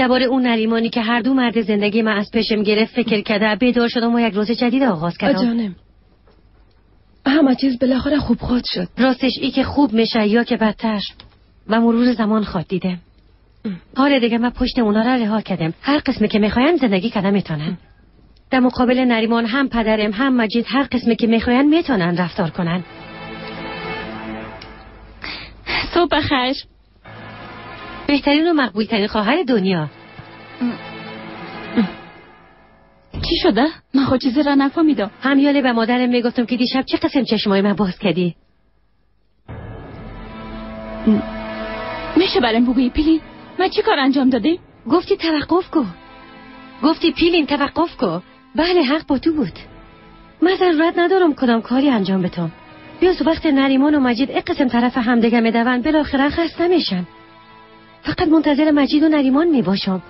درباره اون نریمانی که هر دو مرد زندگی من از پیشم گرفت فکر کرده بیدار شدم و یک روز جدید آغاز کردم. جانم همه چیز بالاخره خوب خواهد شد. راستش ای که خوب میشه یا که بدتر و مرور زمان خواد دیده. حال دیگه من پشت اونا را رها کردم. هر قسمی که میخواین زندگی کردم میتونن. در مقابل نریمان هم پدرم هم مجید هر قسمی که میخواین میتونن رفتار کنن. صبح بخیر. بهترین و مقبولترین خواهر دنیا. چی شده؟ من خود چیزی را نفهمیدم. همیاله به مادرم میگفتم که دیشب چه قسم چشمای من باز کردی. میشه برام بگویی پیلین من چی کار انجام دادی؟ گفتی توقف کو. گفتی پیلین توقف کو. بله حق با تو بود. من ضرورت ندارم کدام کاری انجام بدم. بیاز وقت نریمان و مجید یک قسم طرف همدیگه میدون بالاخره خسته میشن. فقط منتظر مجید و نریمان میباشم.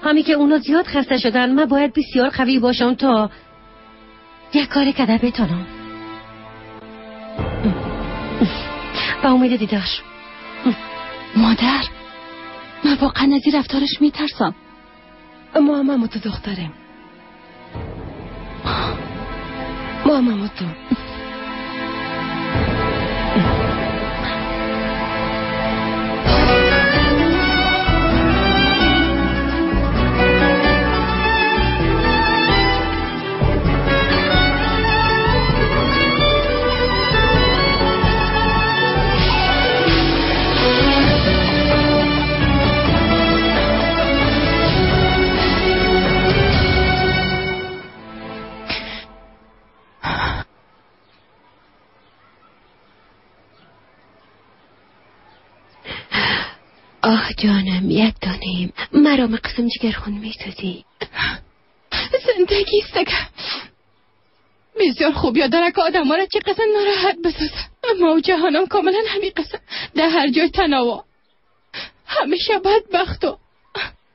همی که اونا زیاد خسته شدن من باید بسیار قوی باشم تا یک کاری کده بتونم. با امید دیدار. مادر من واقعا از این رفتارش میترسم. ما هم تو دختریم. ما هم تو. آه جانم یک دانیم مرا قسم جگرخون میسازی. زندگی است که بسیار خوب یاد داره که آدم ها را چه قسم ناراحت بسازه. اما و جهانم کاملا همین قسم در هر جای تناوا همیشه بدبخت و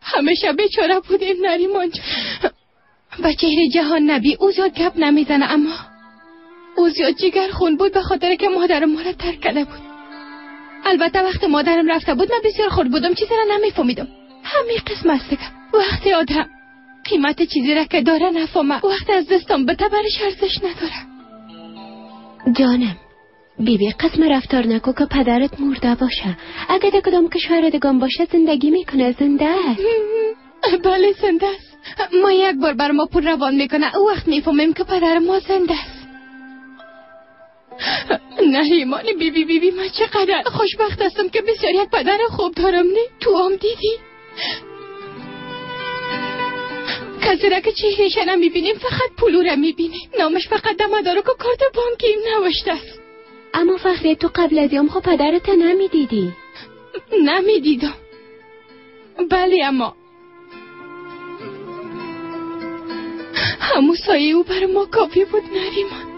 همیشه بیچاره بودیم. نریمان به چهره جهان نبی او زیاد گپ نمیزنه، اما او زیاد جگرخون بود به خاطر که مادرم ما را ترک کرده بود. البته وقت مادرم رفته بود من بسیار خرد بودم، چیزی را نمیفهمیدم. همین قسم است که وقتی آدم قیمت چیزی را که داره نفهمه، وقتی از دستم بده برش ارزش نداره. جانم بیبی قسم رفتار نکو که پدرت مرده باشه. اگه در کدام کشور دگان باشه زندگی میکنه، زنده است. بله زنده است. ما یک بار بر ما پول روان میکنه، او وقت میفهمیم که پدر ما زنده است. نه ایمان بیبی بیبی من چقدر خوشبخت هستم که بسیار یک پدر خوب دارم. نه تو هم دیدی کسی را که چهرهش نمیبینیم فقط پولو را میبینیم، نامش فقط دمدارو که کارت بانکیم نوشته است. اما فخریه تو قبل از یام خب پدرت نمیدیدی. نمیدیدم بله، اما همون سایه او بر ما کافی بود نریمان.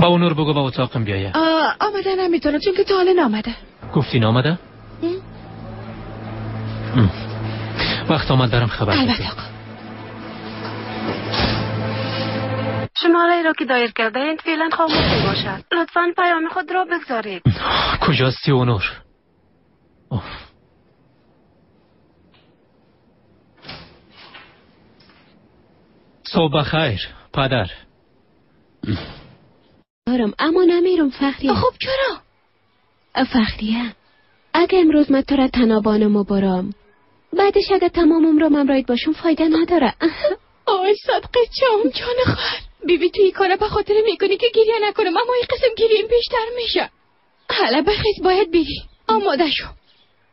با اونور بگو با اتاقم بیایه. آمده نمیتونم چون که تا حالا نامده. گفتی نامده؟ وقت آمد دارم خبر البته آقا. شماره را که دایر کرده اید فعلا خاموش می باشد. لطفاً پیام خود را بگذارید. کجاستی اونور؟ صبح بخیر پدر. دارم اما نمیرم فخریه. خب چرا؟ فخریه اگه امروز من تو را تنابانم و برام بعدش اگه تمام عمرم همراهت باشم فایده نداره. آی صدقه چام جان خواهر بیبی توی کارا به خاطر میکنی که گریه نکنم، اما این قسم گریم بیشتر میشه. حالا بخیز باید بری، آماده شو،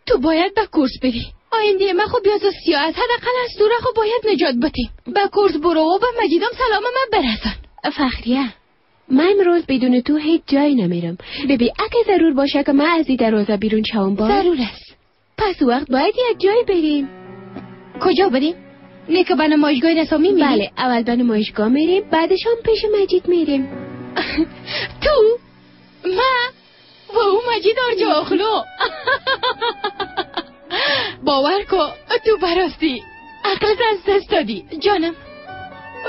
تو باید به کورس بری. آینده من خب بیاز و سیاه است، حداقل از دور خب باید نجات بدیم. به کورس برو و به مجیدم سلام من برسان. فخریه من امروز بدون تو هیچ جایی نمیرم. ببین اگه ضرور باشه که من از این دروازه بیرون شوم باز ضرور است. پس وقت باید یک جایی بریم. کجا بریم؟ نه که به نمایشگاه رسامی میریم؟ بله، اول به نمایشگاه میریم، بعدش هم پیش مجید میریم. تو ما و او مجید آرجا اخلو. باور کو تو براستی عقلت از دست دادی جانم.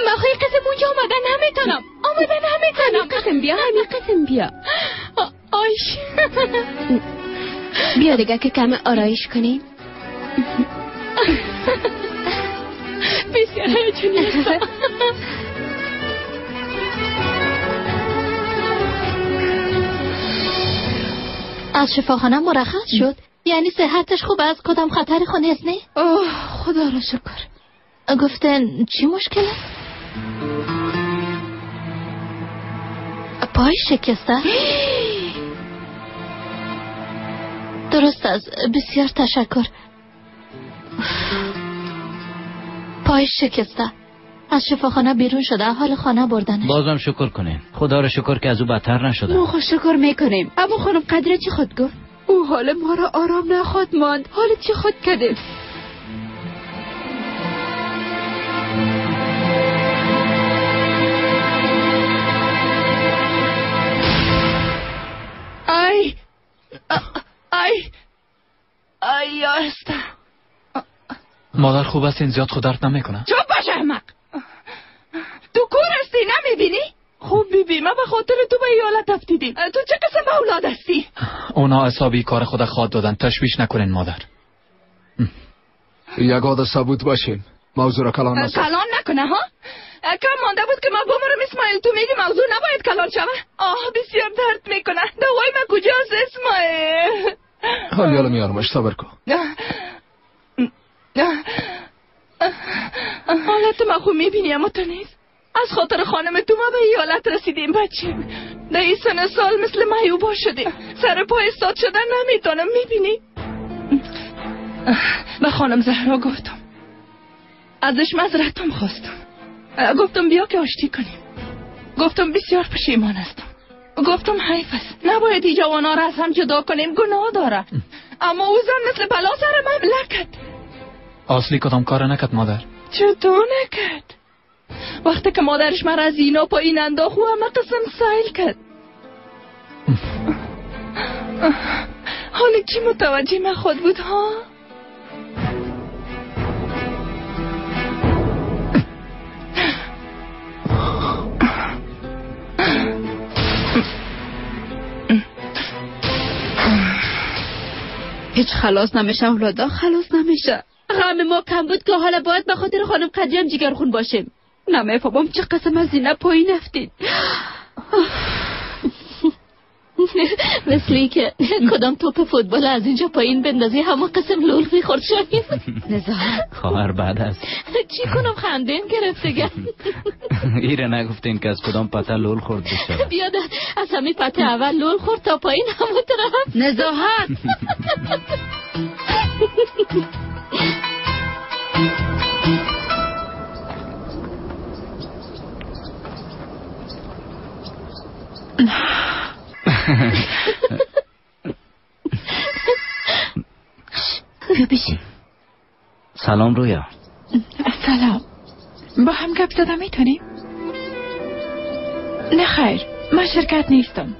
من خواهی قسم اونجا آمده نمیتونم، آمده نمیتونم. همین قسم بیا، همین قسم بیا. آش بیا دیگه که کم آرایش کنیم. بسیار هیجانی هستم. از شفاخانه مرخص شد، یعنی صحتش خوب از کدام خطر خونه است؟ نه؟ اوه خدا را شکر. گفتن چی مشکله؟ پای شکسته؟ درست است، بسیار تشکر. پای شکسته، از شفاخانه بیرون شده، حال خانه بردنش. بازم شکر کنیم، خدا را شکر که از او بدتر نشده. ما خود شکر میکنیم. اما خانم قدره چی خود گفت؟ او حال ما را آرام نخواد ماند. حال چی خود کده؟ ای ای ای آهسته. مادر خوب است، این زیاد خود درد نمیکنه. چوب باش احمق، تو کور هستی نمیبینی؟ خوب بیبی، من به خاطر تو به ایالت افتیدیم. تو چه قسم اولاد هستی؟ اونا حسابی کار خود خواد دادن، تشویش نکنین مادر. یگاد ثبوت باشیم، موضوع را کلان نساز. کلان نکنه ها؟ کم مانده بود که من بمرم اسماعیل. تو میگی موضوع نباید کلان شوه؟ آه بسیار درد میکنه. دوای من کجاست اسماعیل؟ حالا یالا میارمش، صبر کن. حالت من خوب میبینی اما تو نیست. از خاطر خانم تو ما به ایالت رسیدیم بچه. در این سن سال مثل معیوبا شدیم، سر پای استاد شدن نمیتونم. میبینی؟ به خانم زهرا گفتم، ازش معذرتم خواستم. گفتم بیا که آشتی کنیم. گفتم بسیار پشیمان هستم. گفتم حیف است، نباید این جوانا را از هم جدا کنیم، گناه داره. اما او زن مثل بلا سر مملکت. اصلی کدام کار نکرد مادر؟ چطور نکرد؟ وقتی که مادرش مرا از اینا پایین انداخت و همه قسم سیل کرد. حالا کی متوجه من خود بود ها؟ هیچ خلاص نمیشه اولادا، خلاص نمیشه. غم ما کم بود که حالا باید به خاطر خانم قدریم جگرخون باشیم. نمیفهمم چه قسم از اینه پایین افتید. مثلی که کدام توپ فوتبال از اینجا پایین بندازی همه قسم لول میخورد شاید. نزاهت خواهر بعد از چی کنم خندیم گرفته گرد. ایره نگفتین که از کدام پته لول خورد بشه. بیاد از همین پته اول لول خورد تا پایین همون طرف. نزاهت بیا بشین. سلام رویا. سلام. با هم گپ زدن میتونیم؟ نه خیر، من شرکت نیستم.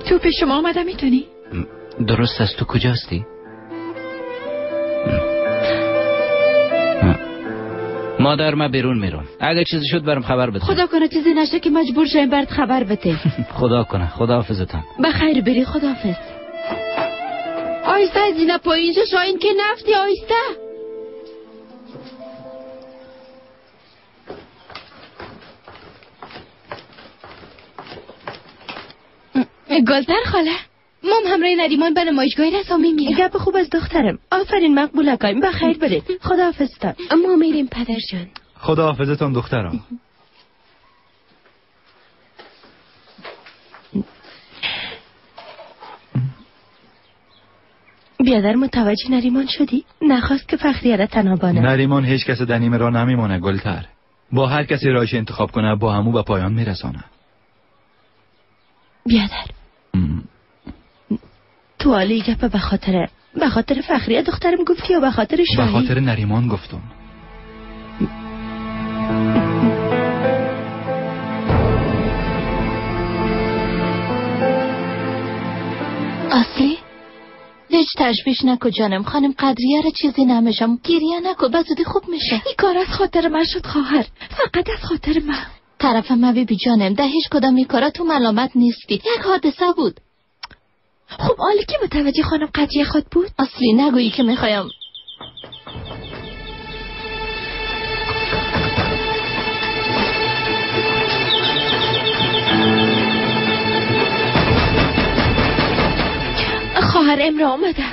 تو پیش شما آمده میتونی؟ درست است. تو کجا هستی؟ مادر من بیرون میرم، اگه چیزی شد برام خبر بده. خدا کنه چیزی نشه که مجبور شیم برات خبر بده. خدا کنه. خداحافظتان. بخیر بری. خداحافظ. آیسته از اینا پایین شو شاین که نفتی. آیسته. گلتر خاله، مام همراه نریمان به نمایشگاه رسامی میرم. گپ خوب از دخترم. آفرین مقبولکایم. بخیر برید. خداحافظتان. ما میریم پدر جان. خداحافظتان دخترم. بیادر متوجه نریمان شدی؟ نخواست که فخریه را تنها بانه. نریمان هیچ کس در نیمه را نمیمانه گلتر. با هر کسی راهش انتخاب کنه با همو به پایان میرسانه. بیادر تو عالی گپه به خاطر فخریه دخترم گفتی یا به خاطر شاهی؟ به خاطر نریمان گفتم. اصلی؟ هیچ تشویش نکو جانم، خانم قدریه را چیزی نمیشم. گریه نکو، به زودی خوب میشه. این کار از خاطر من شد خواهر، فقط از خاطر من. طرف من بی جانم، ده هیچ کدام این کارا تو ملامت نیستی، یک حادثه بود. خب حالا کی متوجه خانم قدریه خود بود؟ اصلی نگویی که میخوایم. خواهر امرا آمده.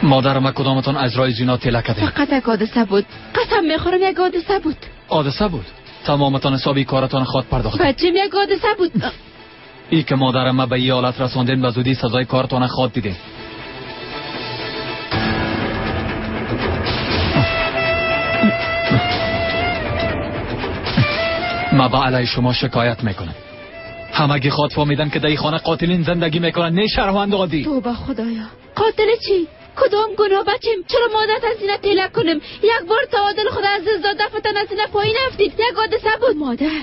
مادر ما کدامتان از رای زینا تله کردیم؟ فقط یک حادثه بود، قسم میخورم یک حادثه بود. حادثه بود؟ تمامتان حسابی کارتان خواد پرداخت. بچیم یک حادثه بود. ای که مادر ما به این حالت رساندین به زودی سزای کارتان خواد دیدین. ما با علیه شما شکایت میکنم. همگی خواد فهمیدن که در این خانه قاتلین زندگی میکنن، نه شهروند عادی. توبه خدایا، قاتل چی؟ کدام گناه بچیم؟ چرا مادرت از اینه تیله کنم؟ یک بار تعادل خود از دست داد، دفتن از اینه پایین افتید. یک حادثه بود مادر،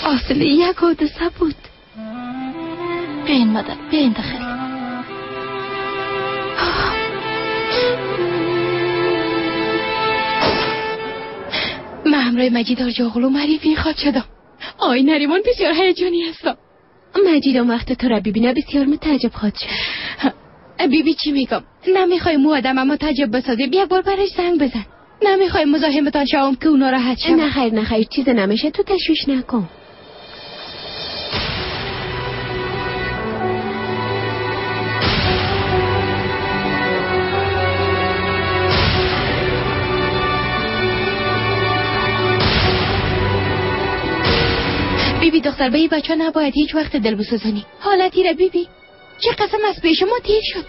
اصلی یک حادثه بود. بیاین مادر، بیاین داخل. من همراه مجید آرجاغلو معرفی خواد شدم. آی نریمان بسیار هیجانی هستم. مجید اون وقت تو را ببینه بسیار متعجب خواهد شد. بیبی چی میگم؟ نمیخوای مو آدم اما تعجب بسازیم. یک بار برش زنگ بزن. نمیخوای مزاحمتان شوم که اونا راحت شون. نه خیر نه خیر، چیز نمیشه، تو تشویش نکن. بیبی دختر، به این بچه نباید هیچ وقت دل بسوزانی. حالتی را بیبی چه قسم از پیش ما تیر شد.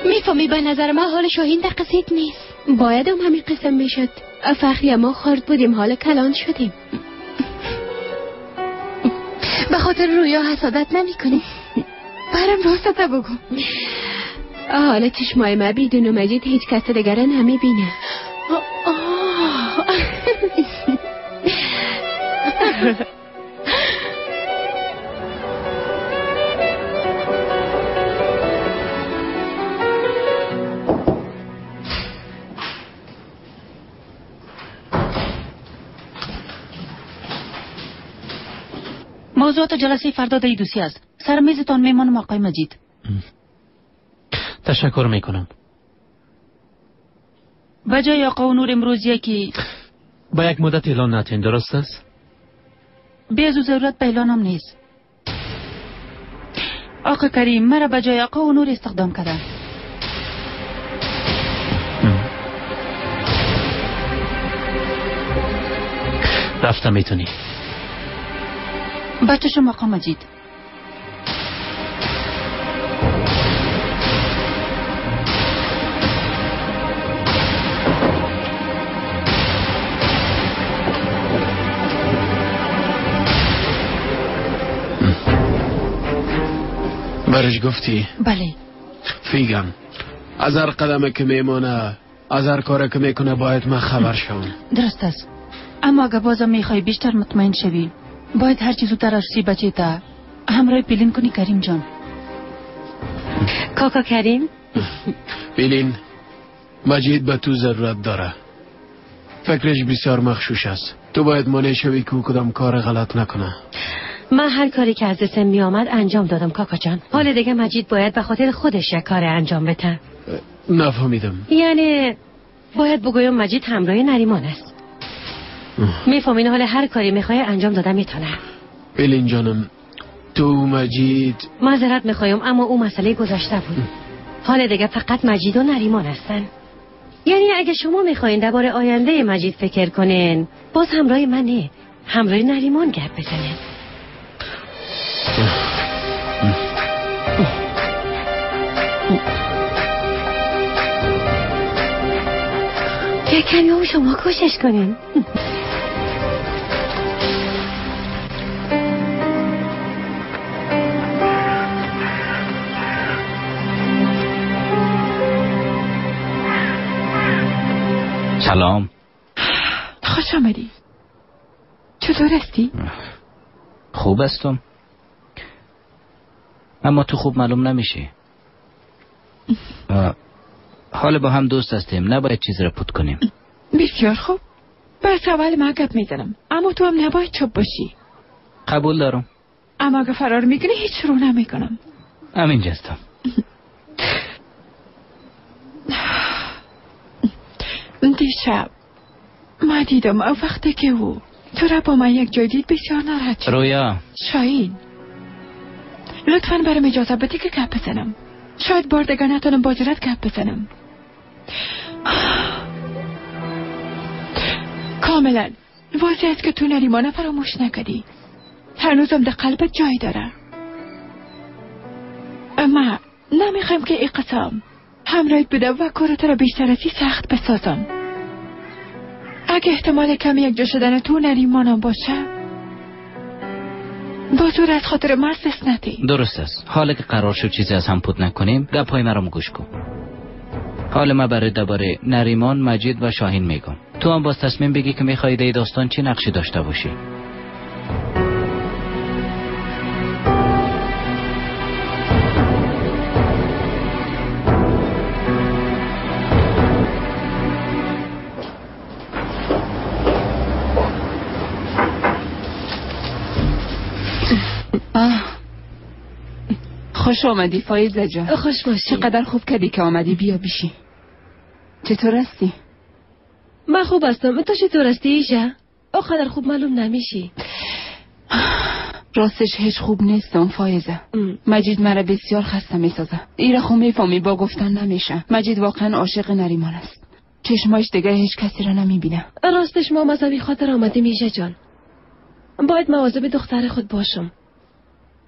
میفهمی به نظر من حال شاهین در قصید نیست. باید هم همین قسم میشد. فخری ما خرد بودیم، حال کلان شدیم. به خاطر رویا حسادت نمی کنی؟ برم راستت بگو. حال چشمای ما بدون مجید هیچ کس دیگر نمی بینه. موضوعات جلسه فردا در دوسیه است. سر میزتان میمانم آقای مجید. تشکر میکنم. به جای آقا نور امروز یکی با یک مدت اعلان نتین، درست است؟ به از ضرورت به اعلانم نیست. آقا کریم مرا به جای آقا نور استخدام کردن. رفتم میتونی. بچه شما آقا مجید. برش گفتی؟ بله. فیگم از هر قدمه که میمانه، از هر کاره که میکنه باید من خبر شوم. درست است. اما اگه بازم میخوای بیشتر مطمئن شوی، باید هر چیز زودتر عروسی بچه تا همراه پیلین کنی کریم جان. کاکا کریم. پیلین، مجید به تو ضرورت داره. فکرش بسیار مغشوش است. تو باید مانع شوی که او کدام کار غلط نکنه. من هر کاری که از دستم می آمد انجام دادم کاکا جان. حال دیگه مجید باید به خاطر خودش یک کار انجام بده. نفهمیدم. یعنی باید بگویم مجید همراه نریمان است. میفهمین حال هر کاری میخوای انجام دادم میتونه. پیلین جانم، تو مجید معذرت میخوایم اما او مسئله گذشته بود. حال دیگه فقط مجید و نریمان هستن. یعنی اگه شما میخواین درباره آینده مجید فکر کنین، باز همراه من نه، همراه نریمان گپ بزنین. یک کمی هم شما کوشش کنین. سلام. خوش آمدی. چطور هستی؟ خوب هستم، اما تو خوب معلوم نمیشی. حالا با هم دوست هستیم، نباید چیز را پوت کنیم. بسیار خوب، بس اول من گپ میزنم، اما تو هم نباید چپ باشی. قبول دارم، اما اگه فرار میکنی هیچ رو نمیکنم. همینجا هستم. دیشب ما دیدم وقتی که او تو را با من یک جای دید بسیار ناراحت شد. رویا. شاهین، لطفاً برام اجازه بده که گپ بزنم. شاید بار دیگه نتونم با جرأت گپ بزنم. کاملا واضح است که تو نریمان فراموش نکردی. هنوزم در قلبت جای داره. اما نمیخوایم که این قسم همراهت بوده و کارت را بیشتر از این سخت بسازم. اگه احتمال کمی یک جا شدن تو نریمانم باشه، با تو از خاطر من دست ندی. درست است. حالا که قرار شد چیزی از هم پوت نکنیم، گپ های مرا گوش کن. حالا من برای درباره نریمان، مجید و شاهین میگم. تو هم باز تصمیم بگی که میخوای در داستان چه نقشی داشته باشی. خوش آمدی فایزه جان. خوش باشی. چقدر خوب کردی که آمدی. بیا بشی. چطور هستی؟ من خوب هستم. تو چطور هستی ایجا؟ آقدر خوب معلوم نمیشی. راستش هیچ خوب نیستم فایزه. مجید مرا بسیار خسته میسازه. ایره خوب میفهمی، با گفتن نمیشه. مجید واقعا عاشق نریمان است. چشماش دیگه هیچ کسی را نمیبینه. راستش ما مذهبی خاطر آمدیم ایجا جان. باید مواظب دختر خود باشم.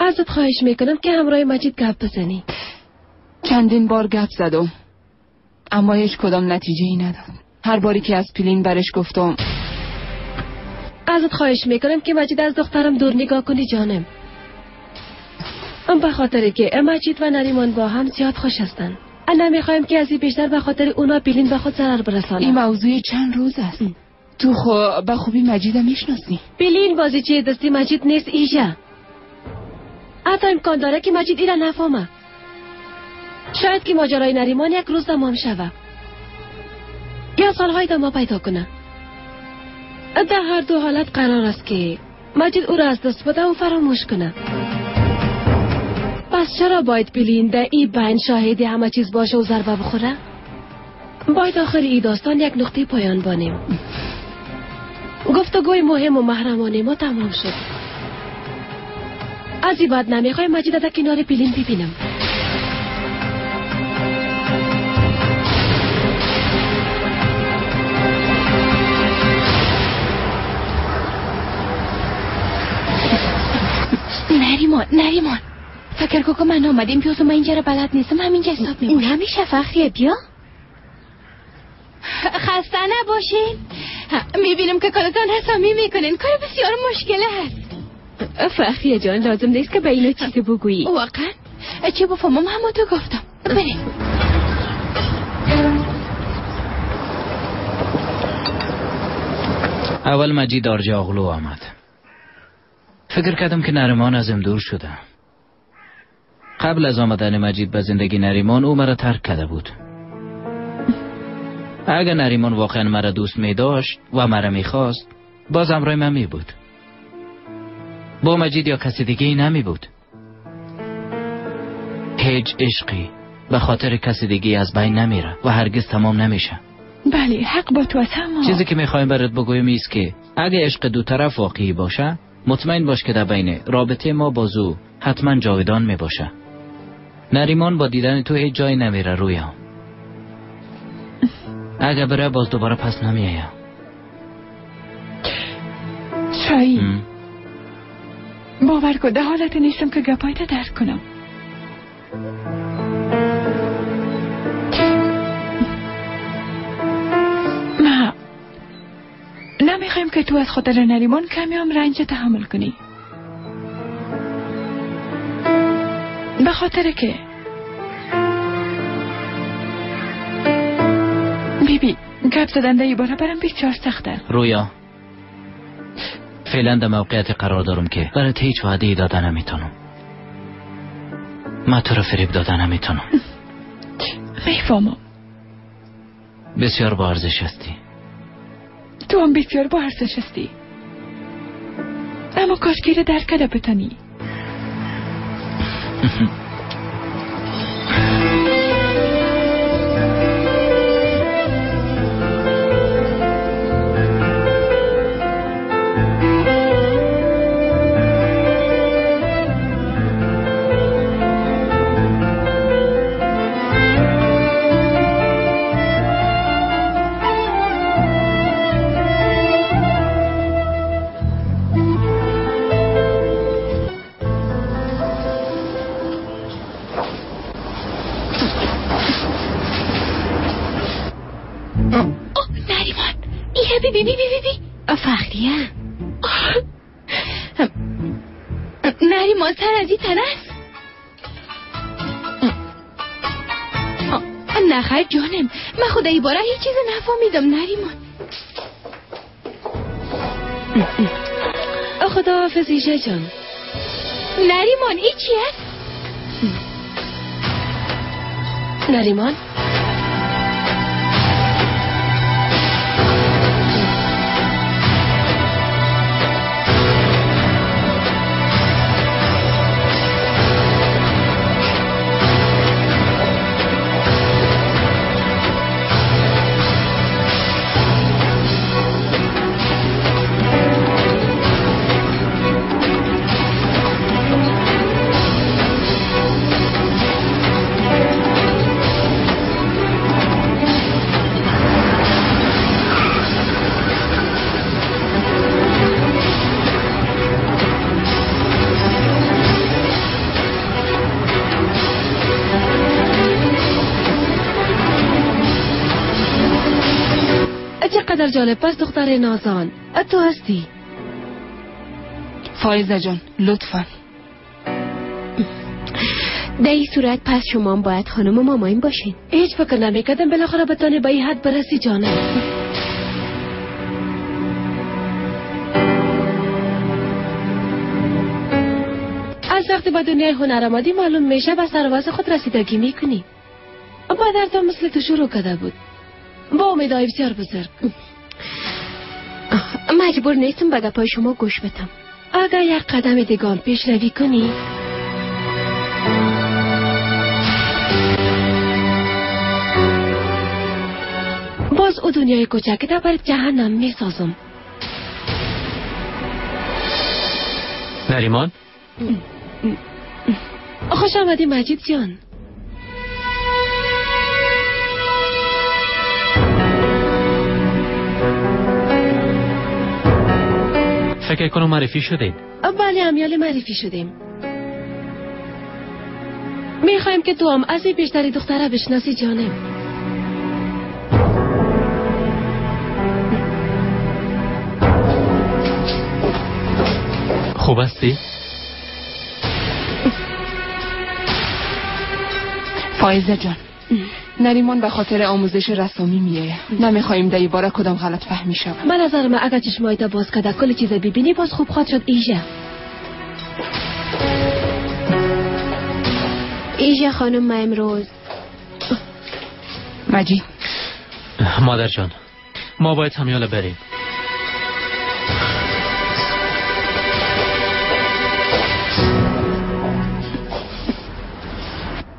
ازت خواهش میکنم که همراه مجید گپ بزنی. چندین بار گپ زدم، اما هیچ کدام نتیجه ای نداد. هر باری که از پیلین برش گفتم. ازت خواهش میکنم که مجید از دخترم دور نگاه کنی جانم. به خاطر که مجید و نریمان با هم زیاد خوش هستن. نمیخوایم که از این بیشتر به خاطر اونا پیلین به خود ضرر برسانه. این موضوع چند روز است. تو خو به خوبی مجید میشناسی. پیلین بازیچه دستی مجید نیست ایجا. حتی امکان داره که مجید ایرا نفهمه. شاید که ماجرای نریمان یک روز تمام شوه یا سالهای دما پیدا کنه. در هر دو حالت قرار است که مجید او را از دست بده و فراموش کنه. پس چرا باید پیلین در ای بین شاهد همه چیز باشه و ضربه بخوره؟ باید آخر ای داستان یک نقطه پایان بانیم. گفتگوی مهم و محرمانه ما تمام شد. از این بعد نمیخوای مجید در کنار پیلین ببینم. نریمان، نریمان، فکر کن که من آمدیم پیوز و من اینجا رو بلد نیستم، همینجا حساب میباشم. نمیشه فخریه، بیا. خسته نباشین. میبینم که کارتان حسابی میکنین. کار بسیار مشکل هست. فخریه جان، لازم نیست که به اینو چیزی بگویی. واقعا چه بفهمم همون تو گفتم. بریم. اول مجید آرجه آغلو آمد. فکر کردم که نریمان ازم دور شده. قبل از آمدن مجید به زندگی نریمان، او مرا ترک کرده بود. اگر نریمان واقعا مرا دوست می داشت و مرا می خواست، باز همراه من می بود. با مجید یا کسی دیگه ای نمی بود. هیچ عشقی به خاطر کسی دیگه از بین نمیره و هرگز تمام نمیشه. بله، حق با تو است. چیزی که میخوایم برات بگویم است که اگه عشق دو طرف واقعی باشه، مطمئن باش که در بین رابطه ما بازو حتما جاودان میباشه. نریمان با دیدن تو هیچ جایی نمیره رویا. اگه بره باز دوباره پس نمیایه. شاهین، باور کن در حالت نیستم که گپایت درک کنم. ما نمیخوایم که تو از خاطر نریمان کمی هم رنج تحمل کنی. به خاطر که بیبی گپ زدن در این باره برام بسیار سخته. رویا، فعلا در موقعیت قرار دارم که برات هیچ وعده داده نمیتونم. من تو رو فریب داده نمیتونم. میفهمم. بسیار با ارزش هستی. تو هم بسیار با ارزش هستی، اما کاش که درک کرده بتانی. بی بی بی بی فخریه. نریمان سر از این تنه است. نخیر جانم، من خود ای باره هیچ چیز نفهمیدم. نریمان خدا حافظ ایجه جان. نریمان ای چی است؟ نریمان چقدر جالب. پس دختر نازان تو هستی؟ فایزه جان لطفا. در این صورت پس شما باید خانم مامایم باشین. هیچ فکر نمیکردم بالاخره بتانی به این حد برسی جانم. از وقتی با دنیای هنر آمدی معلوم میشه به سر خود رسیدگی میکنی. پدرتان مثل تو شروع کرده بود با امیدهای بسیار بزرگ. مجبور نیستم به گپای شما گوش بدم. اگر یک قدم دیگه پیشروی کنی باز او دنیای کوچک در برات جهنم میسازم. نریمان خوش آمدی مجید جان. فکر کنم معرفی شدیم. بله امیال معرفی شدیم. میخوایم که تو هم از این بیشتری دختره بشناسی جانم. خوب هستی؟ فایزه جان نریمان به خاطر آموزش رسامی میایه. نمیخوایم در این باره کدام غلط فهمی شود. به نظر من اگر چشمایت باز کرده کل چیز ببینی باز خوب خواهد شد. ایژه ایژه خانم ما امروز مجید مادر جان ما باید همیاله بریم.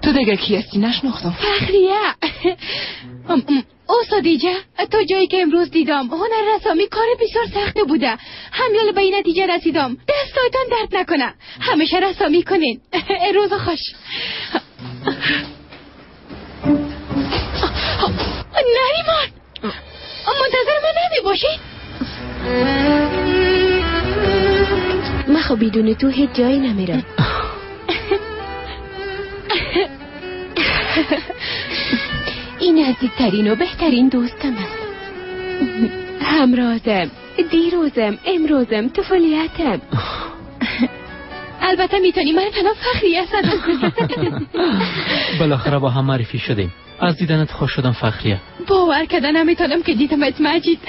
تو دیگه کی هستی؟ نشناختم. فخریه استادیجه تا جایی که امروز دیدم هنر رسامی کار بسیار سخت بوده. همیال به این نتیجه رسیدم دستایتان درد نکنه، همیشه رسامی کنین. روز خوش. نریمان منتظر من نمی باشی؟ من خب بدون تو هیچ جایی نمیرم. این نزدیکترین و بهترین دوستم است. همرازم، دیروزم، امروزم، طفولیتم. البته میتونی من تنها فخریه صدا. بالاخره با هم معرفی شدیم. از دیدنت خوش شدم فخریه. باور کردن نمیتونم که دیدمت مجید.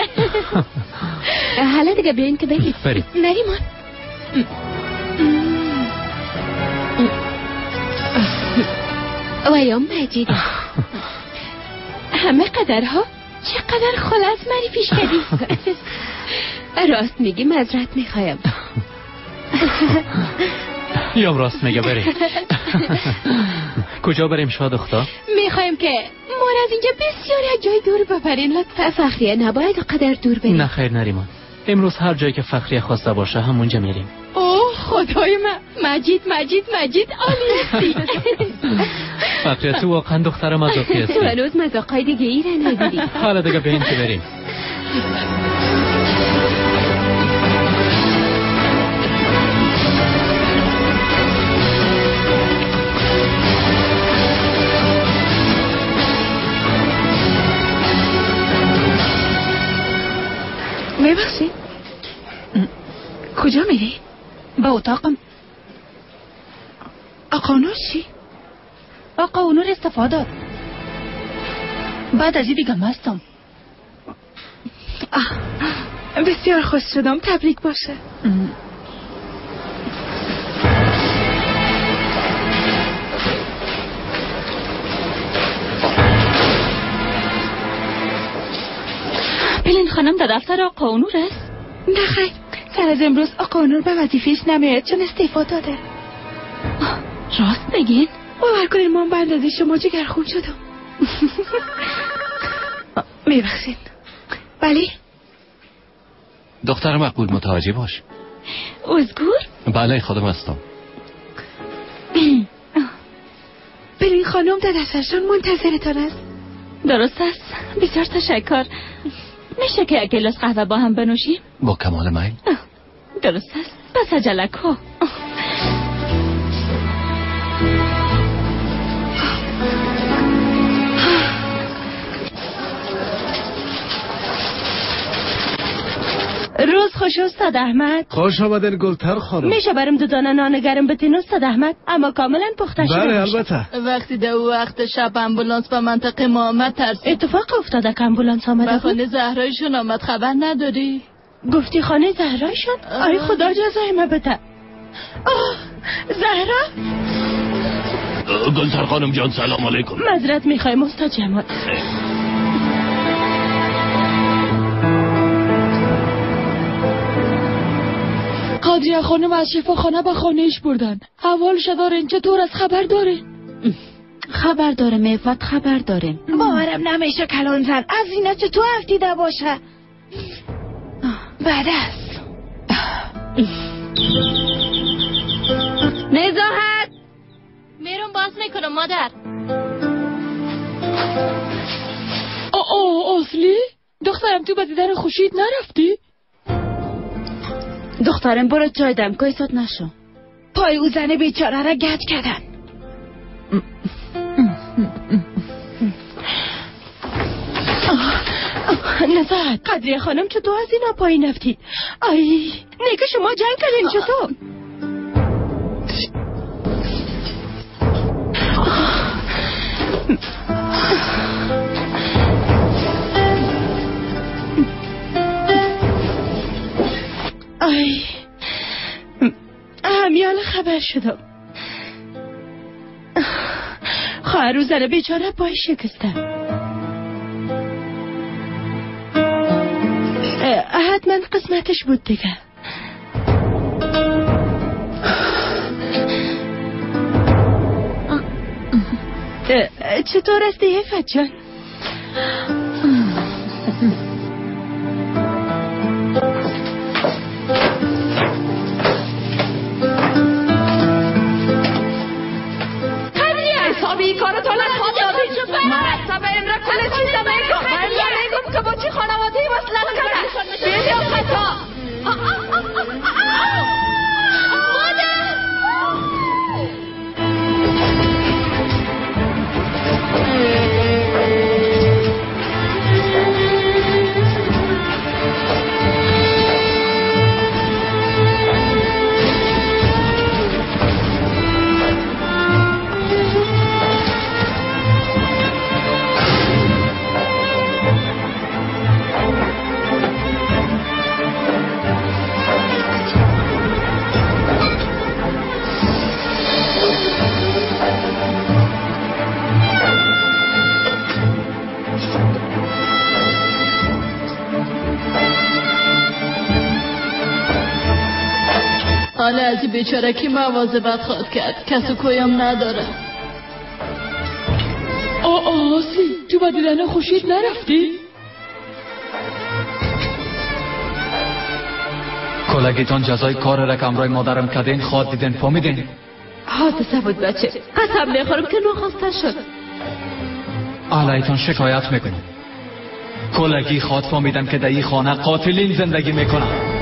حالا دیگه بیاین که بریم. بریم. نریمان. ویا مجید، همه قدرها چقدر خلاص مری پیش کردی. راست میگی، معذرت میخوایم. یام راست میگه، بریم. کجا بریم شاد اختا؟ میخوایم که ما از اینجا بسیار یک جای دور ببرین لطفا. فخریه نباید قدر دور بریم. نه خیر نریمان، امروز هر جایی که فخریه خواسته باشه همونجا میریم. اوه خدای من، مجید مجید مجید عالی هستی. فخریه تو واقعا دختر مذاقی هستی. تو هنوز مذاقای دیگه ای را ندیدی. حالا دیگه به این که بریم. میبخشی کجا میری؟ به اتاقم. آقا نور چی؟ آقا نور استفاده داد. بعد از این دیگه مستم. بسیار خوش شدم، تبریک باشه. پلین خانم در دفتر آقا نور است؟ نه خیر، سر از امروز آقا نور به وظیفه‌اش نمیاد چون استعفا داده. راست بگین؟ باور کنین من به اندازه شما جگرخون شدم. میبخشید. بله؟ دختر مقبول متوجه باش. ازگور؟ بله خودم هستم. پلین خانم در دفترشان منتظرتان است. درست است، بسیار تشکر. میشه که یک گلاس قهوه با هم بنوشیم؟ با کمال میل. درست است، پس عجله کو. روز خوش استاد احمد. خوش آمدن گلتر خانم. میشه برم دو دانه نان گرم بتین استاد احمد؟ اما کاملا پخته شده. بله البته. وقتی در وقت شب امبولانس به منطقه ما آمد ترسید. اتفاق افتاده که امبولانس آمده. به خانه زهرایشون آمد، خبر نداری؟ گفتی خانه زهرایشون؟ آی خدا جزای ما بده. آه زهرا. گلتر خانم جان سلام علیکم. معذرت میخوایم استاد جمال. قادریه خانم از شفاخانه به خانهش بردن. احوالش دارین چطور از خبر دارین؟ خبر دارم عفت، خبر داریم. باورم نمیشه کلان زن از اینا چطور افتیده باشه. بعد است نزاهت میرم باز میکنم مادر. او اصلی دخترم تو به دیدن خوشید نرفتی؟ دخترم برو جای دم که ایستاد نشو. پای او زن بیچاره را گچ کردن. نزاهت قدریه خانم چطور از اینا پایین افتید؟ آی نیکه شما جنگ کردین چطور؟ آی همیال خبر شدم. خواهر و زن بیچاره پای شکسته. حتما قسمتش بود دیگه. چطور هستی عفت جان؟ حسابی کارتان نخواد مرتبه امره کل چیز میگم. من میگم که با چی خانواده وصلت کرده. بیا خطا. مادر. حالا از این بیچاره کی مواظبت خواد کرد؟ کس و کویم نداره. آسی تو با دیدن خوشید نرفتی؟ کلگیتان جزای کار را که همراه مادرم کردین خواد دیدن، فهمیدین؟ حادثه بود بچه، قسم میخورم که ناخواسته شد. علیتان شکایت میکنم. کلگی خواد فهمیدن که در این خانه قاتلین زندگی میکنن.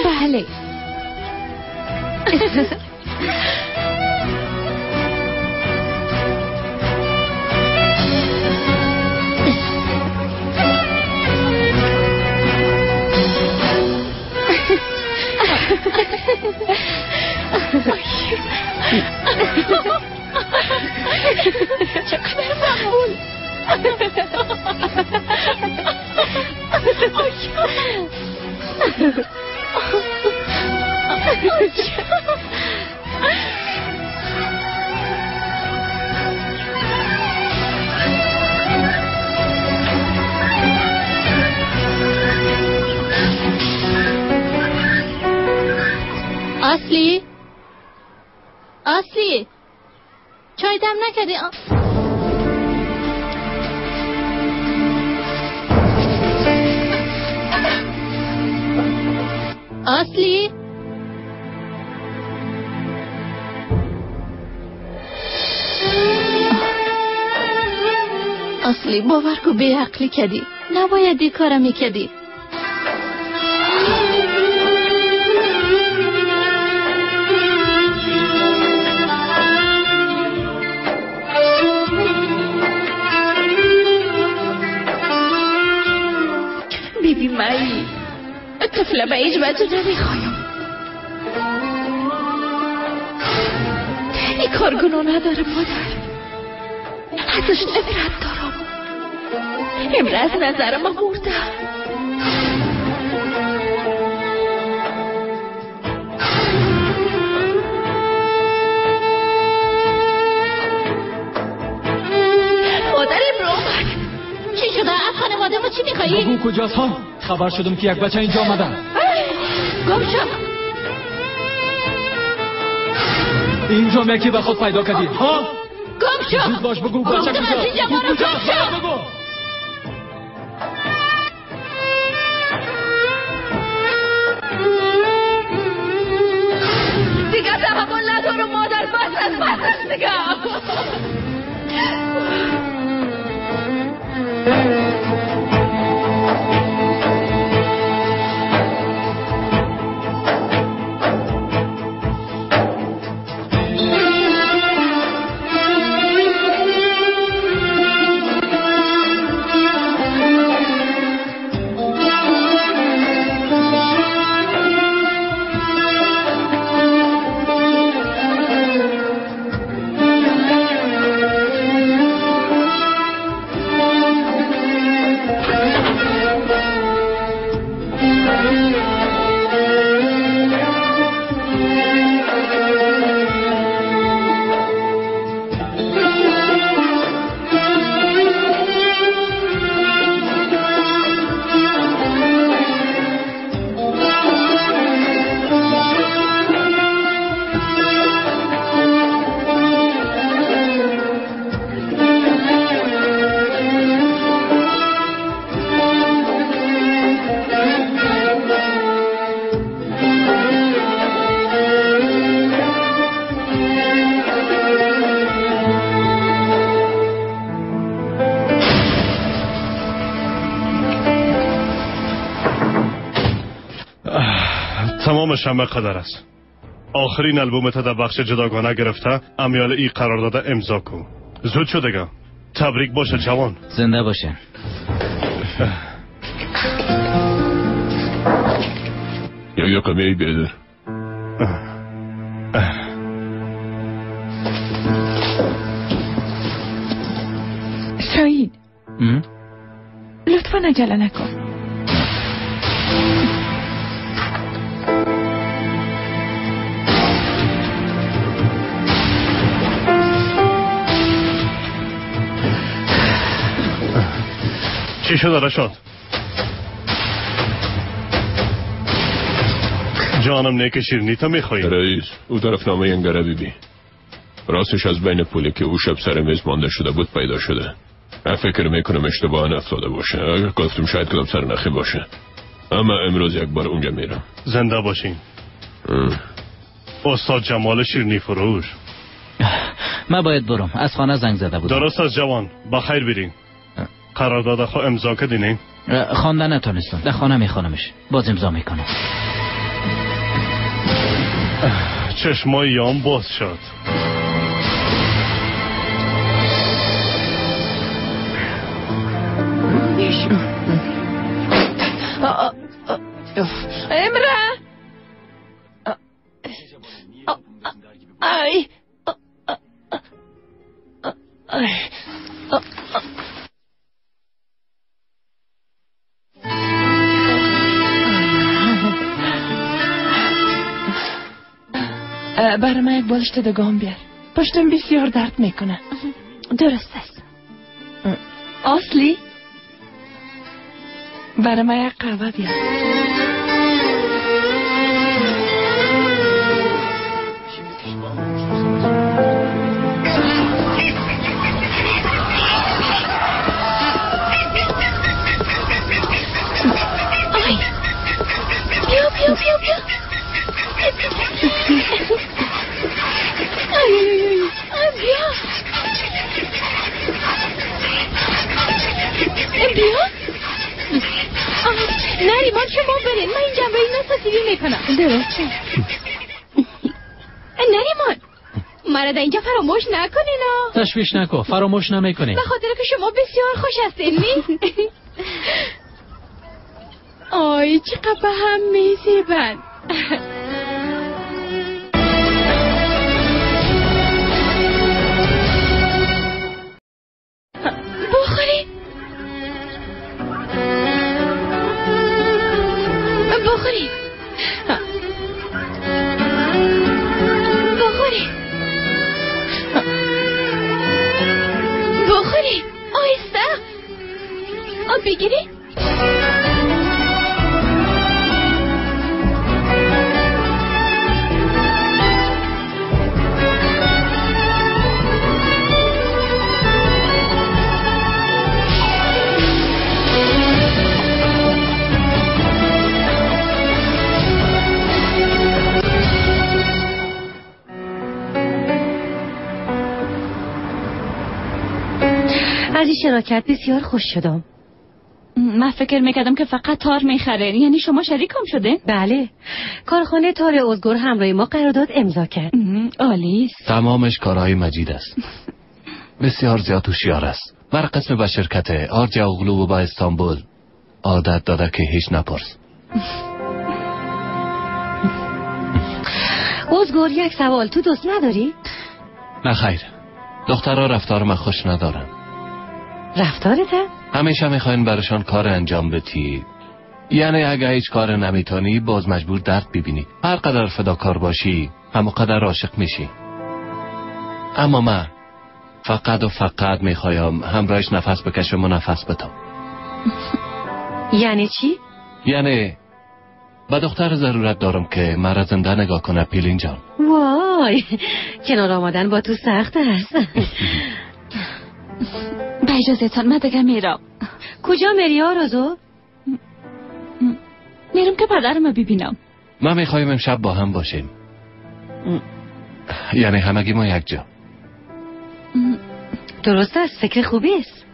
بله. چقدر مقبول. اصلی اصلی چای دم نکردی؟ اصلی اصلی باور کو بی عقلی کردی، نباید این کارا میکردی. بیبی مایی طفله به هیچ وجه نمیخوایم. این کار گناه نداره مادر، ازش نفرت دارم. امروز نظر ما مرده. مادر امرو آمد. چی شده؟ از خانواده ما چی میخوایی؟ بگو کجاست ها؟ خبر شدم که یک بچه اینجا آمده. گم شد. اینجا یکی به خود پیدا کردی ها؟ گم شو. زود باش بگو بچه کجاست؟ بگو. دیگه تحمل ندارم مادر، بس است بس است دیگه. تمام شنبه قدر است. آخرین البوم تا در بخش جداگانه گرفته، امیال ای قرارداد امضا کن. زود شو دیگه. تبریک باشه جوان. زنده باشه. یا قمی بیادر. شاهین لطفا عجله نکن. چی شد رشاد؟ جانم نیک شیرینی تا میخوایی؟ رئیس او طرف نامه انگره بی راستش از بین پولی که او شب سر میز مانده شده بود پیدا شده. من فکر میکنم اشتباه افتاده باشه. اگر گفتم شاید کدام سر نخی باشه، اما امروز یک بار اونجا میرم. زنده باشین استاد جمال شیرینی فروش. من باید برم، از خانه زنگ زده بودم. درست از جوان، بخیر برین. قرارداد خو امضا کردین؟ خواندن نتونستم، در خانه میخوانمش، باز امضا میکنم. چشمای یام باز شد. امره ای برای من یک بالشت دگام بیار، پشتم بسیار درد میکنه. درست است. اصلی برای من یک قهوه بیار. آی بیا بیا بیا بیا. آی آی آی بیا بیا. نریمان شما برین، من این جنبه این نساسیوی میکنم. درست. نریمان مرا در اینجا فراموش نکنین. تشویش نکن، فراموش نمیکنین. به خاطر که شما بسیار خوش هستین. نی؟ آی چقدر به هم میزیبن. بخورین بخورین بخورین بخورین. آهسته آب بگیری. از این شراکت بسیار خوش شدم. من فکر میکردم که فقط تار میخره. یعنی شما شریکم شده؟ بله، کارخانه تار ازگور همراه ما قرارداد امضا کرد. عالی است. تمامش کارهای مجید است. بسیار زیاد هوشیار است. بر قسم به شرکت آرجا اغلو و با استانبول عادت داده که هیچ نپرس. ازگور یک سوال، تو دوست نداری؟ نه خیر، دخترها رفتار من خوش ندارن. رفتارت؟ همیشه میخواین برشان کار انجام بدی. یعنی اگه هیچ کار نمیتونی باز مجبور درد ببینی. هر قدر فداکار باشی همون قدر عاشق میشی. اما من فقط و فقط میخوایم همراهش نفس بکشم و نفس بدم. یعنی چی؟ یعنی به دختر ضرورت دارم که مرا زنده نگاه کنه پیلین جان. وای، کنار آمدن با تو سخت است. به اجازهتان من دیگه میرم. کجا میری آرزو؟ میرم که پدرم رو ببینم. ما میخوایم امشب با هم باشیم. یعنی همگی ما یک جا. درست است، فکر خوبی است.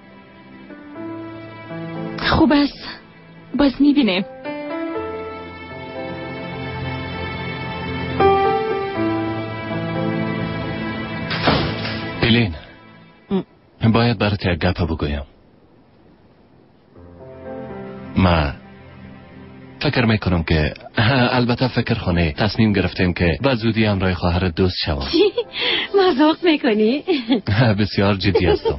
خوب است، باز میبینیم. باید برات یک گپ بگویم. ما فکر میکنم که البته فکر خانه تصمیم گرفتیم که به زودی همراه خواهر دوست شوم. چی؟ مذاق میکنی؟ بسیار جدی هستم.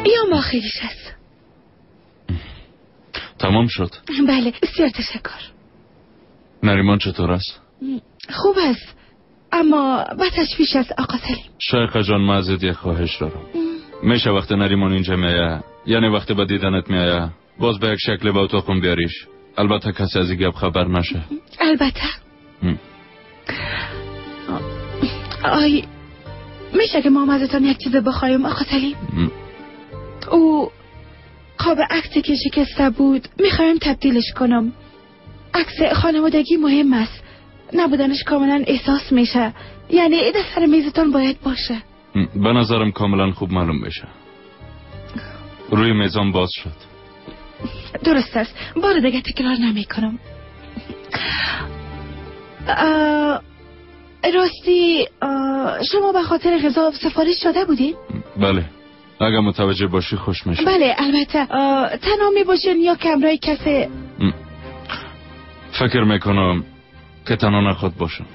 یا آخریش است. تمام شد. بله، بسیار تشکر. نریمان چطور است؟ خوب است، اما با تشویش است آقا سلیم. شیخ جان، من ازت یک خواهش دارم. میشه وقت نریمان اینجا میایه، یعنی وقتی به دیدنت میایه، باز به یک شکل به اتاقم بیاریش. البته کسی از این گپ خبر نشه. البته. آی، میشه که ما ازتان یک چیز بخوایم آقا سلیم؟ او قاب عکسی که شکسته بود میخوایم تبدیلش کنم. عکس خانوادگی مهم است، نبودنش کاملا احساس میشه. یعنی در سر میزتان باید باشه. به نظرم کاملا خوب معلوم میشه. روی میزان باز شد. درست است، بار دیگه تکرار نمی کنم. راستی شما به خاطر غذا سفارش شده بودین؟ بله، اگر متوجه باشی خوش میشه. بله البته. تنها می باشین یا کمرای کسی؟ فکر میکنم که تنها نخواد باشم.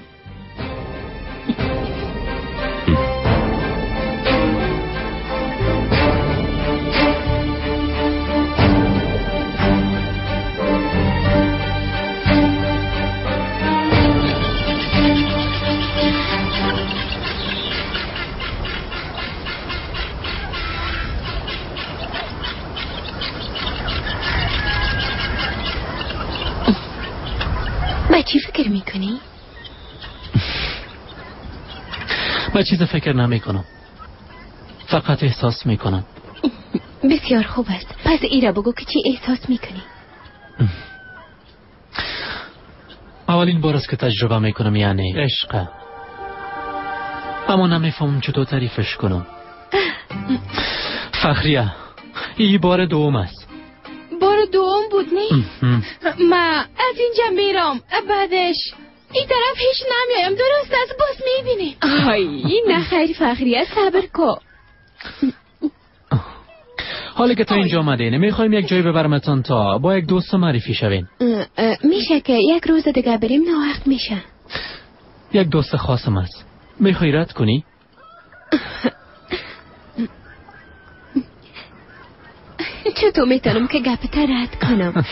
به چی فکر میکنی؟ به چیز فکر نمی کنم، فقط احساس میکنم. بسیار خوب است. پس ایرا بگو که چی احساس میکنی؟ اولین بار است که تجربه میکنم، یعنی عشق. اما نمیفهمم چطور تعریفش کنم. فخریه، این بار دوم است. بار دوم بود نی؟ ما از اینجا میرم، بعدش این طرف هیچ نمیایم. درست است، باز میبینیم. آی نه خیر فخریه، صبر کن. حالا که تا اینجا آمدین، میخوایم یک جایی ببرمتان تا با یک دوست معرفی شوین. میشه که یک روز دیگه بریم؟ نه وقت میشه. یک دوست خاصم است. میخوای رد کنی؟ چطور میتونم که گپت رد کنم؟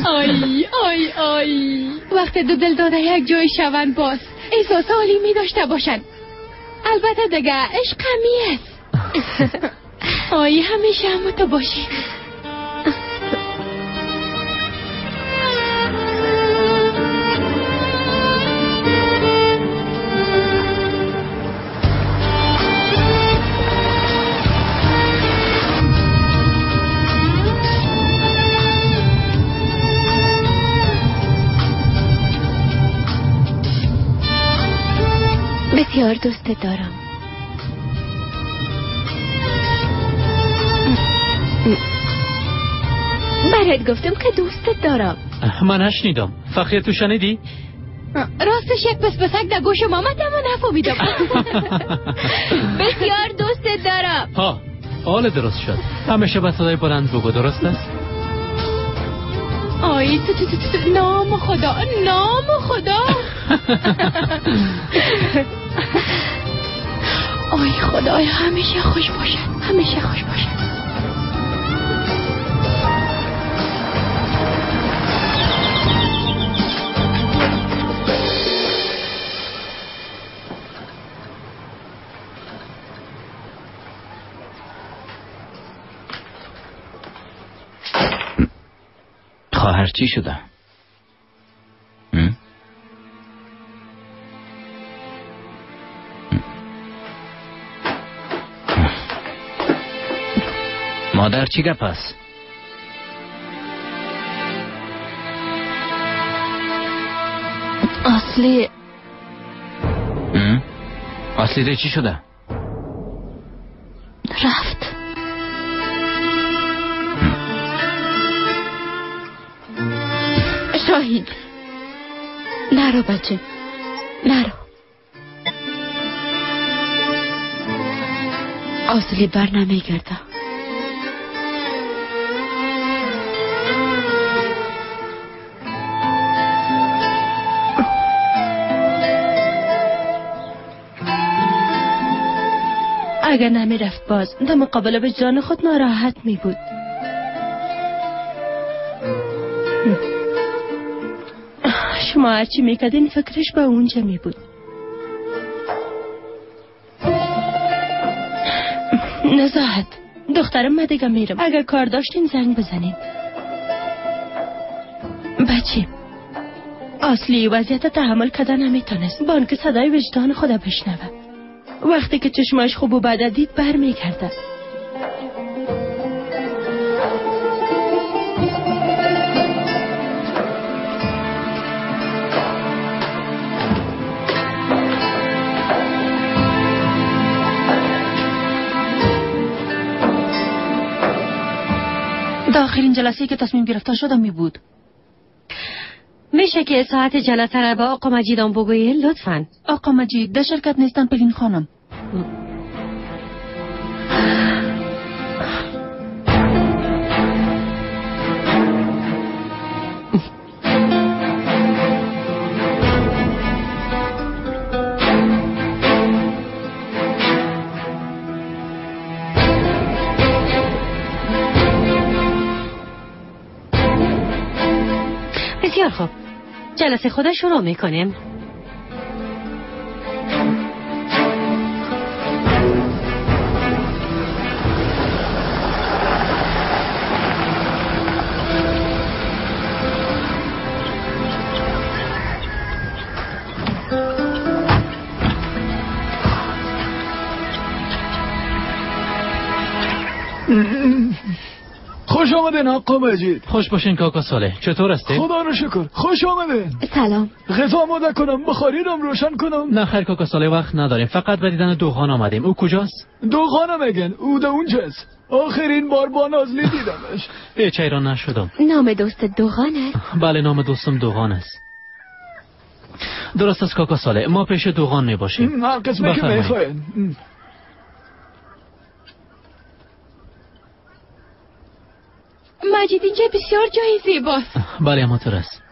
آی آی آی، وقت دو دل داده یک جای شوند باز احساس عالی می داشته باشن. البته دیگه عشق همی است. آی همیشه همو تو باشی. بسیار دوست دارم. برات گفتم که دوستت دارم. من نشنیدم. فخریه تو شنیدی؟ راستش یک پس پسک در گوش مامت اما نفهمیدم. بسیار دوستت دارم. ها، حال درست شد. همیشه به صدای بلند بگو، درست است؟ آی تو تو تو تو، نام خدا، نام خدا. آی خدای، همیشه خوش باشد، همیشه خوش باشد. خواهر چی شده؟ مادر چی گپ است؟ اصلی اصلی ده چی شده؟ رفت. شاهین نرو بچه، نرو. اصلی بر نمیگرده. اگر نمیرفت باز در مقابل وجدان خود ناراحت می بود. شما هرچی میکردین فکرش به اونجا می بود. نزاهت دخترم، من دیگه میرم. اگر کار داشتین زنگ بزنین. بچه اصلی وضعیت تحمل کردن نمیتونست. بانک صدای وجدان خود بشنوه. وقتی که چشماش خوب و بد دید برمیگرده. در آخرین جلسه که تصمیم گرفته شده می بود. میشه که ساعت جلسه را با آقا مجیدم بگویی لطفاً؟ آقا مجید در شرکت نیستن پلین خانم. بسیار خوب، جلسه خود شروع میکنیم. خوش آمدین آقا مجید. خوش باشین کاکا صالح. چطور هستی؟ خدا رو شکر. خوش آمدین. سلام. غذا آماده کنم، بخاری رم روشن کنم؟ نه خیر کاکا صالح، وقت نداریم. فقط به دیدن دوغان آمدیم. او کجاست؟ دوغان میگن او ده اونجاست. آخرین بار با نازلی دیدمش. هیچ حیران نشدم. نام دوست دوغان است؟ بله نام دوستم دوغان است. درست است کاکا صالح، ما پیش دوغان میباشیم. هر قسمه که میخواین. مجید اینجا بسیار جای زیباست. بله همانطور است.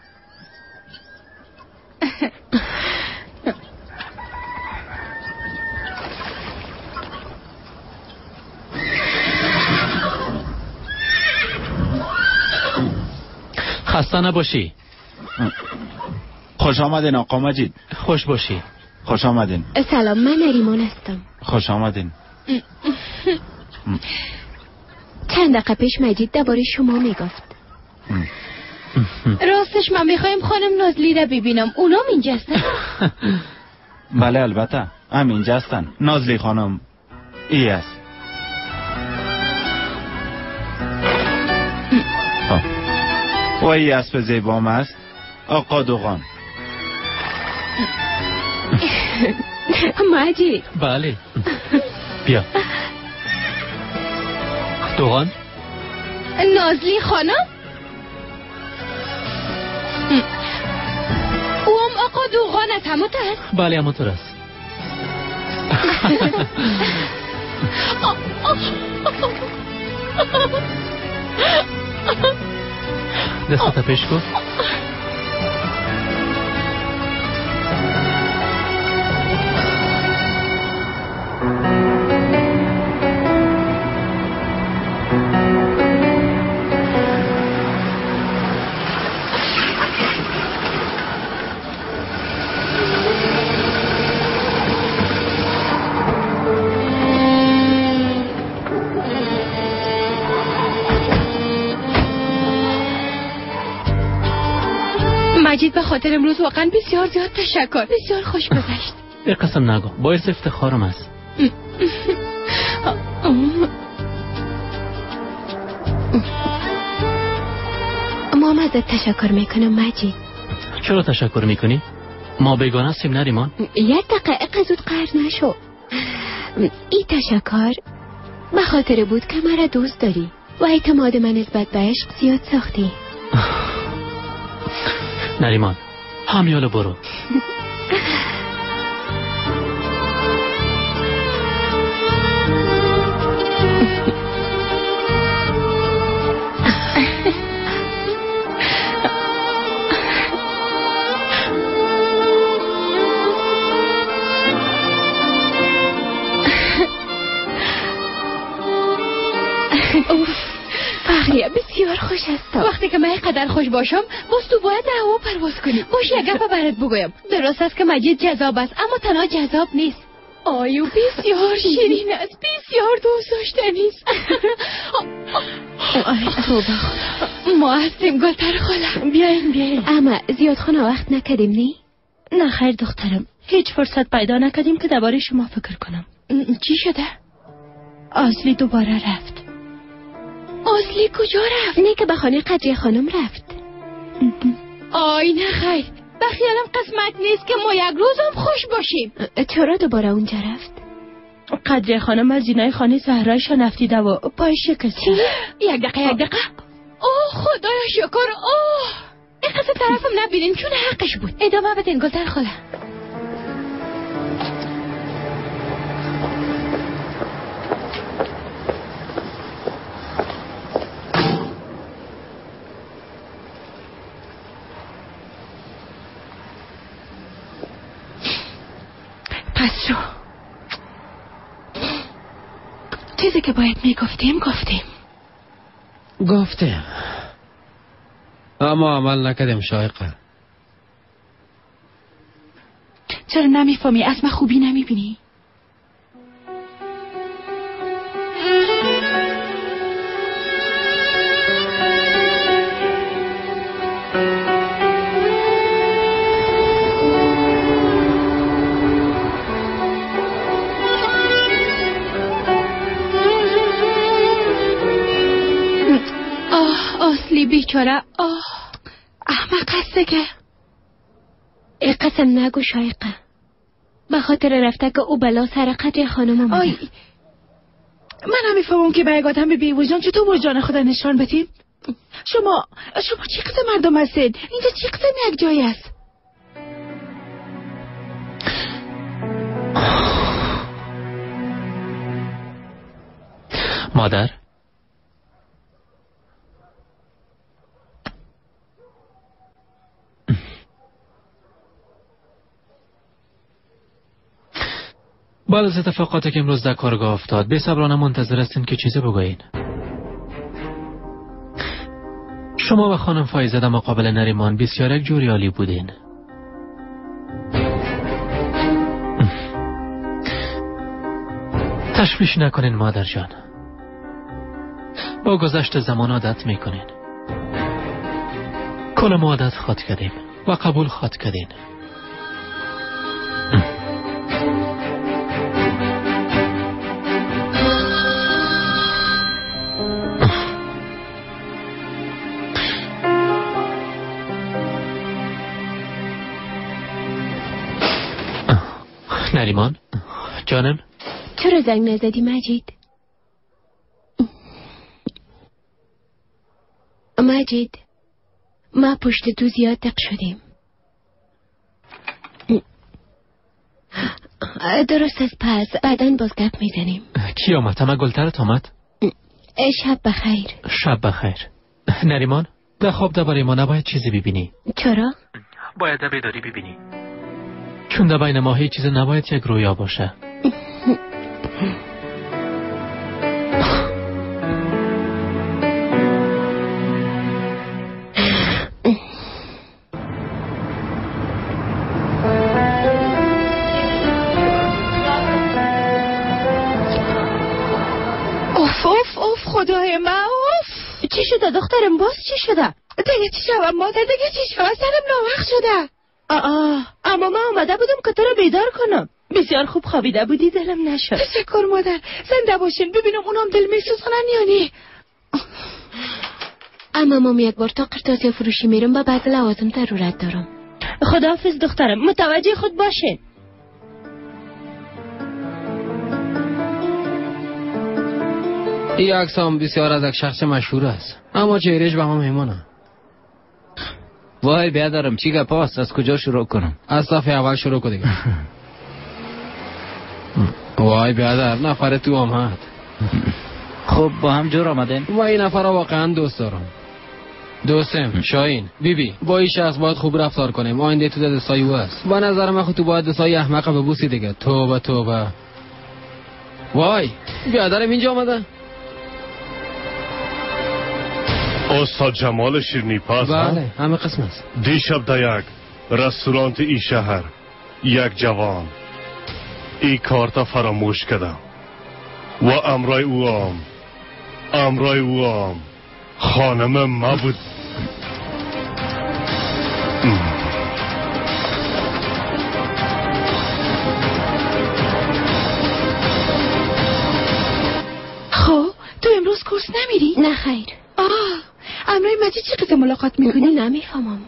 خسته نباشی. خوش آمدین آقا مجید. خوش باشی. خوش آمدین. سلام، من نریمان هستم. خوش آمدین. چند دقیقه پیش مجید درباره شما میگفت. راستش من میخوایم خانم نازلی را ببینم. اونام اینجا هستن؟ بله البته هم اینجا هستن. نازلی خانم ای است. و ای اسب زیبام است آقا دوغان. مجید. بله بیا دوغان. نازلی خانم، او هم آقا دوغان است. همونطور است؟ بله همونطور است. دستت پیش کن. مجید به خاطر امروز واقعا بسیار زیاد تشکر. بسیار خوش گذشت. ای قسم نگو، باعث افتخارم است. ما ازت تشکر میکنم مجید. چرا تشکر میکنی؟ ما بیگانه هستیم نریمان. یک دقیقه زود قهر نشو. این تشکر به خاطر بود که مرا دوست داری و اعتماد من نسبت به عشق زیاد ساختی. نریمان همیالو برو. اوف فخریه بسیار خوش هستم. وقتی که من اینقدر خوش باشم باز تو باید هوا پرواز کنی. باش یک گپ برات بگویم. درست است که مجید جذاب است اما تنها جذاب نیست. آیو بسیار شیرین است، بسیار دوست داشتنی است. آی توبه خدا، ما هستیم گلتر خاله. بیاین بیاین. اما زیاد خانه وقت نکردیم نی؟ نه خیر دخترم، هیچ فرصت پیدا نکردیم که درباره شما فکر کنم. چی شده؟ آزلی دوباره رفت. آزلی کجا رفت؟ نه که به خانه قدریه خانم رفت. آی نه خیر، به خیالم قسمت نیست که ما یک روز هم خوش باشیم. چرا دوباره اونجا رفت؟ قدریه خانم از زینای خانه زهرایشان افتیده و پای شکست. چی؟ یک دقیقه یک دقیقه. اوه خدایا شکر. اوه این قصه طرفم نبینین چون حقش بود. ادامه بدین گلتر خاله. پس شو چیزی که باید میگفتیم گفتیم. گفتیم اما عمل نکردیم شایقه. چرا نمیفهمی؟ از من خوبی نمیبینی؟ آه بیچاره، آه احمق هسته که ای قسم نگو شایقه، به خاطر رفته که او بلا سر قدر خانم آمده. آی من هم میفهمم که به یک آدم بی وجدان چطور وجدان خدا نشان بدیم. شما چی قسم مردم هستید؟ اینجا چی قسم یک جایی است؟ مادر بعد از اتفاقاتی که امروز در کارگاه افتاد بی صبرانه منتظر هستیم که چیزی بگویین. شما و خانم فایزه در مقابل نریمان بسیار یک جوری عالی بودین. تشویش نکنین مادر جان، با گذشت زمان عادت میکنین. کل ما عادت خواد کردیم و قبول خواد کردین. نریمان جانم، چرا زنگ نزدی مجید؟ مجید ما پشت تو زیاد دق شدیم. درست از پس بعدا باز گپ میزنیم. کی آمد؟ همه گلترت آمد؟ شب بخیر. شب بخیر. نریمان در خواب درباره ما نباید چیزی ببینی. چرا؟ باید بیداری ببینی، چون در بین ما هیچ چیز نباید یک رویا باشه. اوف اوف اوف خدای من، اوف چی شده دخترم؟ باز چی شده؟ دیگه چی شوم مادر؟ دیگه چی شوم؟ سرم ناوخت شده. آه اما من آمده بودم که تو رو بیدار کنم. بسیار خوب خوابیده بودی، دلم نشد. تشکر مادر، زنده باشین. ببینم اونام دل میسوزانن یا نه. اما مام یک بار تا قرطاسیه فروشی میرم و بعض لوازم ضرورت دارم. خداحافظ دخترم، متوجه خود باشین. این عکس هم بسیار از یک شخص مشهور است، اما چهرهش به ما میمانه. وای بیادرم چی گپ است؟ از کجا شروع کنم؟ از صفحه اول شروع کن دیگه. وای بیادر نفر تو آمد. خب با هم جور آمدین؟ و این نفر واقعا دوست دارم. دوستم شاهین بی بی، با این شخص باید خوب رفتار کنیم. آینده تو دستای او است. با نظر من خود تو باید دستای احمق ببوسی دیگه. توبه توبه. وای بیادرم اینجا آمده. استاد جمال شیرینی پز؟ بله، همه قسم است. دیشب در یک رستوران ای شهر یک جوان ای کارت فراموش کردم و امرای او هم خانم ما بود. خب تو امروز کورس نمیری؟ نه خیر. آه، امرای مجید چه قسم ملاقات میکنی؟ نمیفهمم.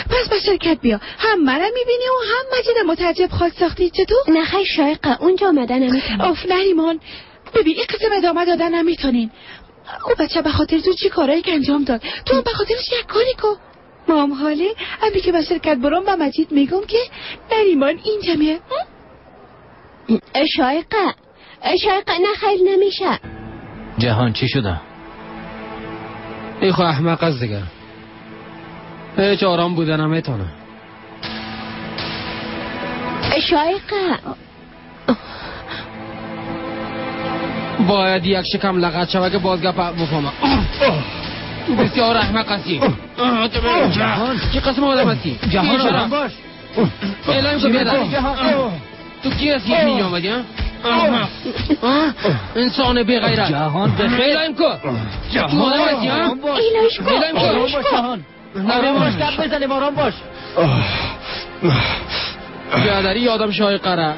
پس به شرکت بیا، هم مرا میبینی و هم مجید متعجب خواهد ساختی. چطور؟ نه خیر شایقه، اونجا آمده نمیتونم. آف نریمان، ببین این قسم ادامه دادن نمیتونین. او بچه به خاطر تو چی کارایی که انجام داد، تو هم به خاطرش یک کاری کن. مام حاله ابی که به شرکت برام به مجید میگم که نریمان اینجا میه. شایقه شایقه، نه خیر نمیشه. جهان چی شده؟ ای خو احمق است دیگه، هیچ آرام بوده نمیتونه. شایقه باید یک شکم لغت شوه که بازگپ بفهمم. تو بسیار احمق هستی. جهان چه قسم آدم هستی؟ جهان آرام باش. اعلام کن بیادر. تو کی هستی که اینجا آمدی؟ انسان بی غیرت. جهان بخیر. اعلام کن. جهان آرام باش. آرام باش جهان. آرام باش، گپ بزنیم. آرام باش. بیادری یادم شایقه را.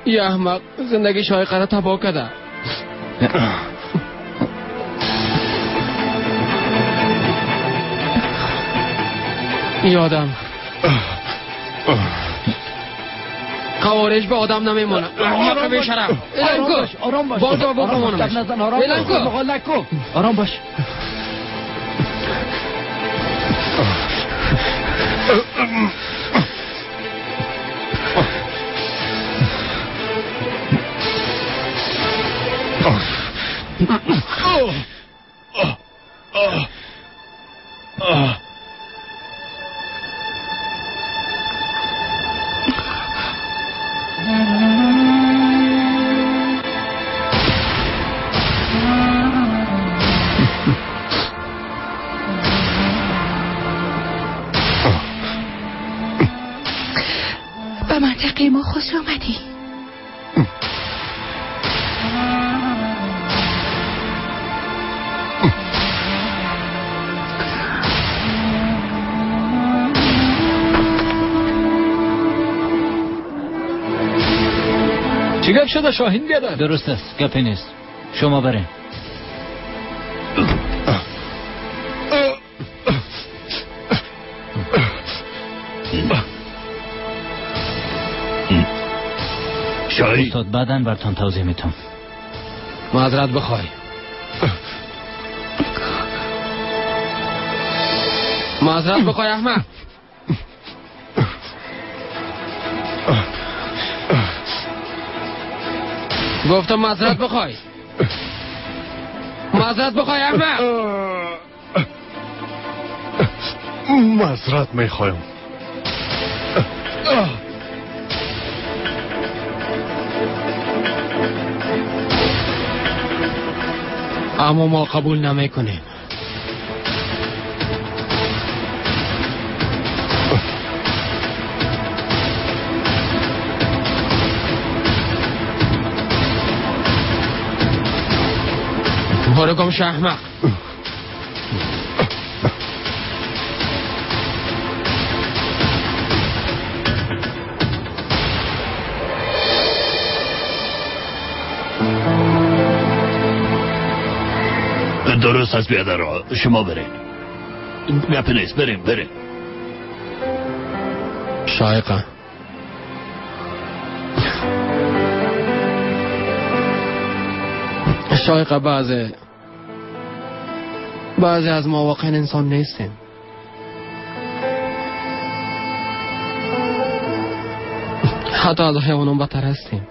یه احمق زندگی شایقه را تباه کرده. یادم قوارش به آدم نمیمانه. احمق بی شرف. آرام باش، آرام باش. باز بفهمانمش. آرام باش، آرام باش. به منطقه ما خوش آمدی. چی گپ شده شاهین بیادر؟ درست است، گپی نیست. شما برین. شاهین استاد بعداً برتان توضیح میتم. معذرت بخوای. معذرت بخوای احمد. گفتم معذرت بخوای. معذرت بخوای احمد. معذرت میخوایم. اما ما قبول نمیکنیم. برو گم شو احمق. درست از بیادر شما برین. گپ نیست، برین برین. شایقه شایقه، بعضی از ما واقعا انسان نیستیم. حتی از حیوانان بدتر هستیم.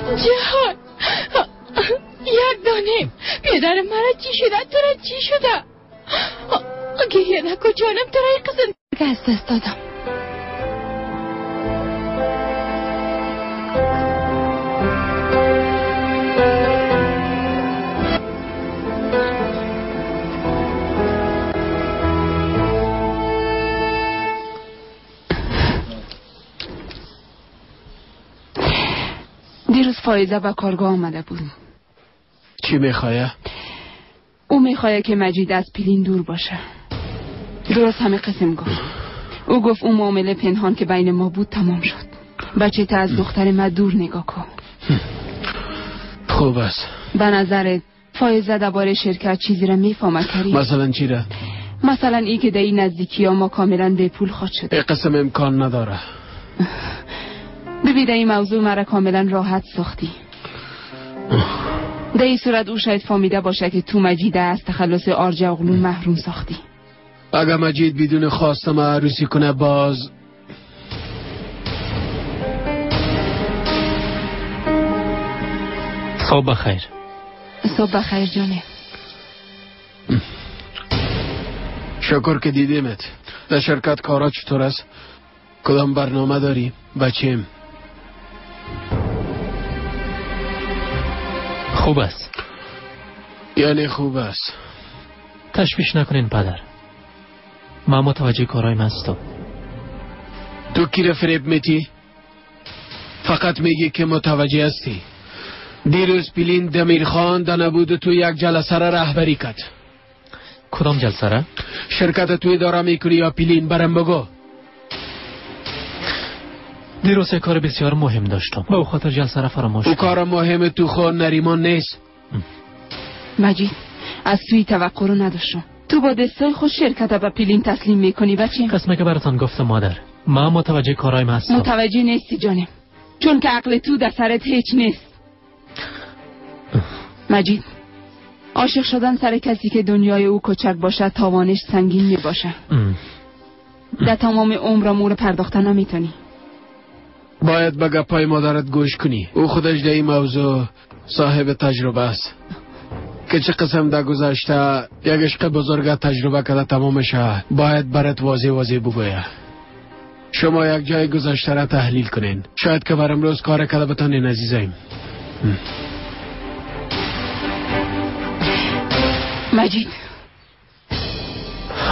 جهان یک دانه پدر مرا چی شده؟ تو را چی شده؟ گریه نکن جانم، تو را یک قسم از دست دادم. دیروز فایزه به کارگاه آمده بود. چی میخوایه؟ او میخوایه که مجید از پیلین دور باشه. درست همه قسم گفت. او گفت اون معامله پنهان که بین ما بود تمام شد. بچه تا از دختر ما دور نگاه کن. خوب است. به نظرت فایزه درباره شرکت چیزی را میفهمد کریم؟ مثلا چی را؟ مثلا ای که در این نزدیکی ها ما کاملا به پول خواهد شد. ای قسم امکان نداره. ببین این موضوع مرا کاملا راحت ساختی. در این صورت او شاید فهمیده باشه که تو مجید از تخلص آرجه اغلو محروم ساختی. اگه مجید بدون خواستم عروسی کنه باز صبح بخیر. صبح بخیر جانه. شکر که دیدیمت. در شرکت کارا چطور است؟ کدام برنامه داری؟ بچیم خوب است. یعنی خوب است. تشویش نکنین پدر، من متوجه کارایم هستم. تو کی را فریب میتی؟ فقط میگی که متوجه هستی. دیروز پیلین دمیرخان در نبود تو یک جلسه را رهبری کرد. کدام جلسه را؟ شرکت تو اداره میکنی یا پیلین؟ برم بگو. دیروز یک کار بسیار مهم داشتم، به خاطر جلسه را فراموش. او کار مهم تو خود نریمان نیست. مجید از توی توقع رو نداشتم. تو با دستای خود شرکت به پیلین تسلیم میکنی بچه. قسمه که براتان گفتم مادر، من متوجه کارایم هستم. متوجه نیستی جانم، چون که عقل تو در سرت هیچ نیست. مجید عاشق شدن سر کسی که دنیای او کوچک باشد تاوانش سنگین میباشه. در تمام عمرم او رو پرداختن نمیتونی. باید به گپای مادرت گوش کنی. او خودش در این موضوع صاحب تجربه است که چه قسم در گذشته یک عشق بزرگ تجربه کرده تمامش باید برات واضح واضح بگویه. شما یک جای گذشته را تحلیل کنین، شاید که بر امروز کار کرده بتانین عزیزایم. مجید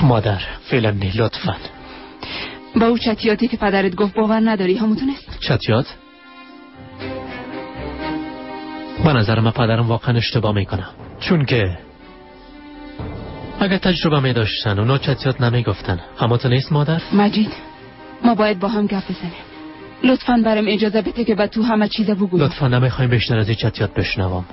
مادر فعلا نه، لطفا. با او چتیاتی که پدرت گفت باور نداری همونتون است؟ چتیات؟ به نظر من پدرم واقعا اشتباه میکنه، چون که اگه تجربه می داشتن اونا چتیات نمیگفتن. همونتون نیست مادر؟ مجید ما باید با هم گپ بزنیم. لطفا برام اجازه بده که با تو همه چیز بگویم. لطفا نمیخوایم بیشتر از این چتیات بشنوم.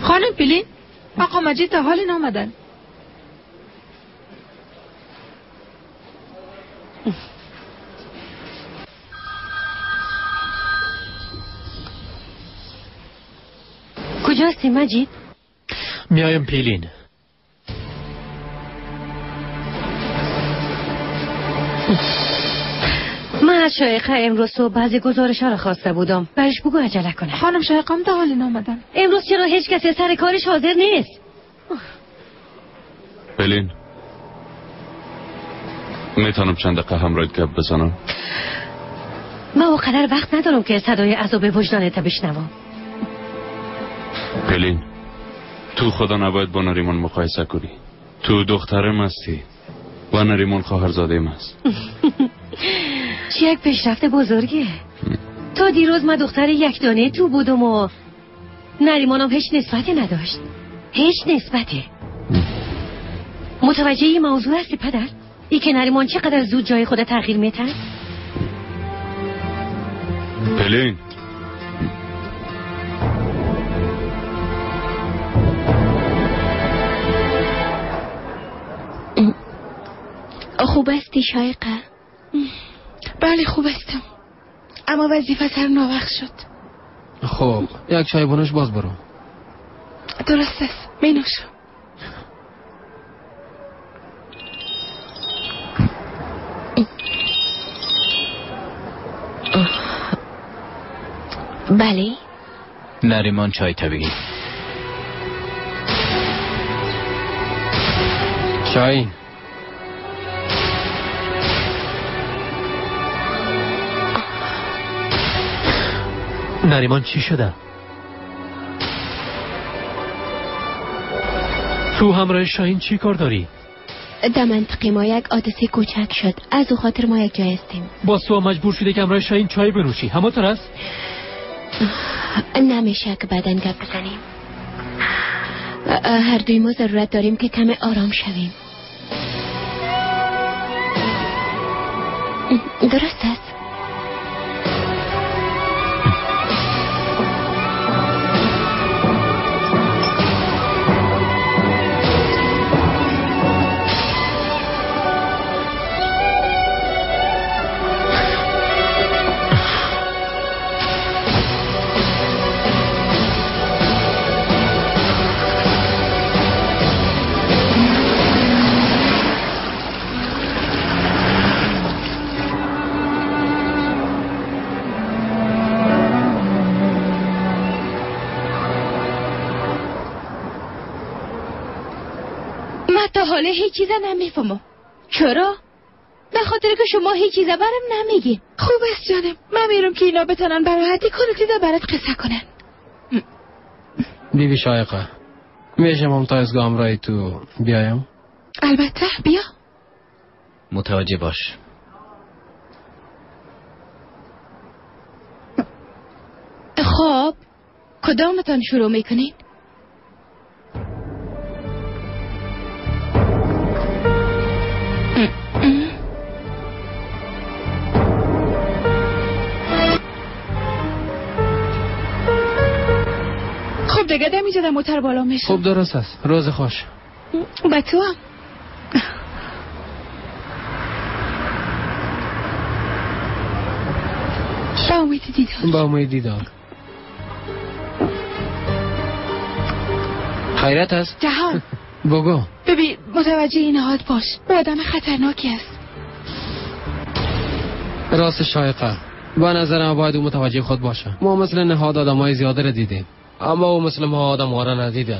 خانم پیلین، آقا مجید تا حال نامدن. کجاستی مجید؟ میایم پیلین. من از شایقه امروز صبح بعضی گزارش ها را خواسته بودم. برش بگو عجله کنه. خانم شایقه هم تا حال نامدن. امروز چرا هیچ کسی سر کارش حاضر نیست؟ پیلین میتونم چند دقیقه همراهت گپ بزنم؟ من اونقدر وقت ندارم که صدای عذاب وجدانت بشنوم. پیلین تو خدا نباید با نریمان مقایسه کنی. تو دخترم هستی و نریمان خواهرزاده ام است. چی یک پیشرفت بزرگه. تا دیروز من دختر یک دانه تو بودم و نریمانم هیچ نسبتی نداشت. هیچ نسبتی. متوجه این موضوع هستی پدر؟ ای که نریمان چقدر زود جای خود تغییر میتن؟ پیلین خوب هستی شایقه؟ بله خوب هستم، اما وظیفه سر ناوقت شد. خب یک چای بنوش باز برو. درست است، می نوشم. بله نریمان چای تا بگیر. چای نریمان چی شده؟ تو همراه شاهین چی کار داری؟ در منطقه ما یک حادثه کوچک شد، از او خاطر ما یک جای هستیم. با تو مجبور شده که همراه شاهین چای بنوشی، همانطور است؟ نمیشه که بعداً گپ بزنیم. هر دوی ما ضرورت داریم که کم آرام شویم. درست است. حالا هیچ چیز نمیفهمم. چرا؟ به خاطر که شما هیچ چیز برم نمیگین. خوب است جانم، من میرم که اینا بتونن براحتی کل چیز برات قصه کنن. بیبی شایقه، میشم هم تا از همراه تو بیایم؟ البته بیا. متوجه باش. خب کدامتان شروع میکنین؟ خب دیگه دمی جدم موتر بالا میشه. خب درست است. روز خوش. با تو هم. با امید دیدار. با امید دیدار. خیرت است؟ جهان. بگو. ببین متوجه این حالت باش، او آدم خطرناکی است. راست شایقه، با نظرم باید او متوجه خود باشه. ما مثل نهاد آدمای زیاده را دیدیم، اما او مثل ما آدم ها را ندیده.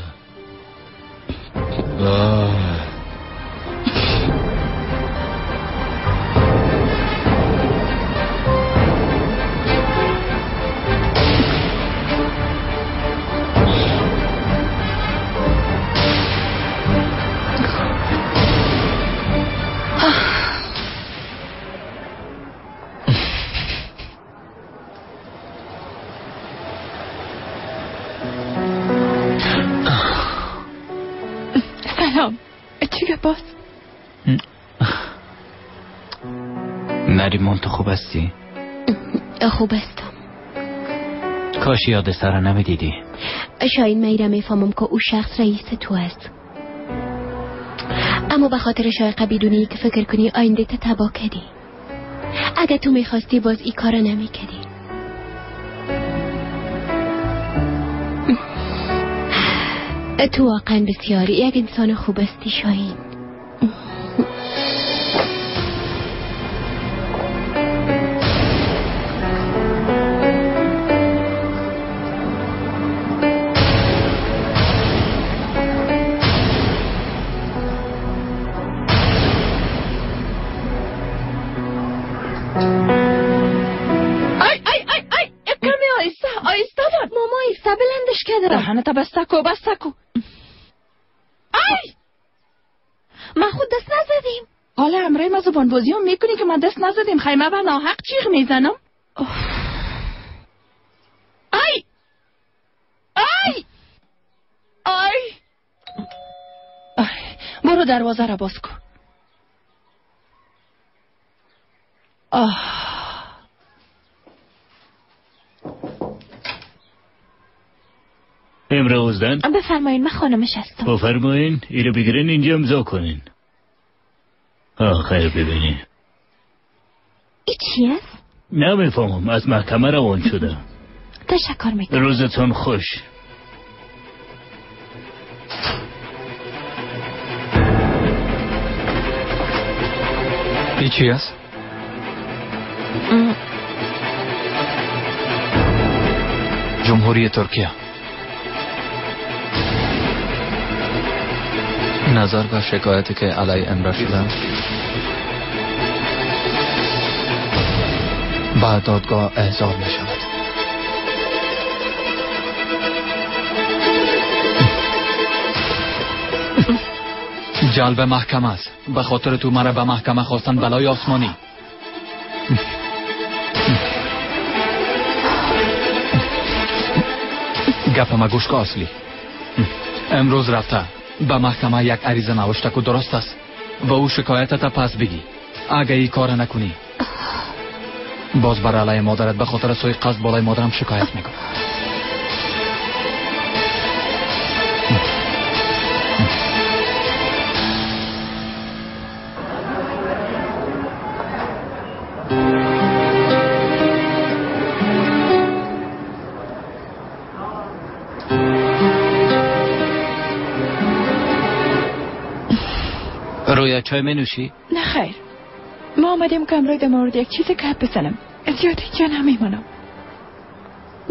نریمان تو خوب هستی؟ خوب هستم. کاش یاد سر نمیدیدی. شاید من ایره میفهمم که او شخص رئیس تو است، اما به خاطر شایقه بدونی که فکر کنی آینده تا تباه کردی. اگه تو میخواستی باز ای کارا نمیکردی. تو واقعا بسیاری یک انسان خوب هستی شاهین. دهنت بسته کو، بسته کو. ای ما خود دست نزدیم. حالا امرای ما زبان بازی هم میکنی که من دست نزدیم. خیمه بر ناحق چیغ میزنم. ای ای ای ای، برو دروازه را باز کن. آه امروزدن بفرمایین، من خانمش هستم. بفرمایین ایرو بگیرین اینجا امضا کنین. آخر ببینین ای چی است؟ نمیفهمم، از محکمه روان شده. تشکر میکنم. روزتون خوش. این چی است؟ جمهوری ترکیه. نظر به شکایتی که علیه امره شده به دادگاه احضار می شود. جلب محکمه است. به خاطر تو مرا به محکمه خواستن بلای آسمانی. گپ ما گوش که اصلی. امروز رفته به محکمه یک عریضه نوشته که درست است و او شکایتت پس بگی. اگه این کار نکنی باز بر علیه مادرت به خاطر سوی قصد بالای مادرم شکایت میکنم. رویا چای می نوشی؟ نه خیر، ما آمدیم که امروز در مورد یک چیز گپ بزنم. زیاد اینجا نمیمانم.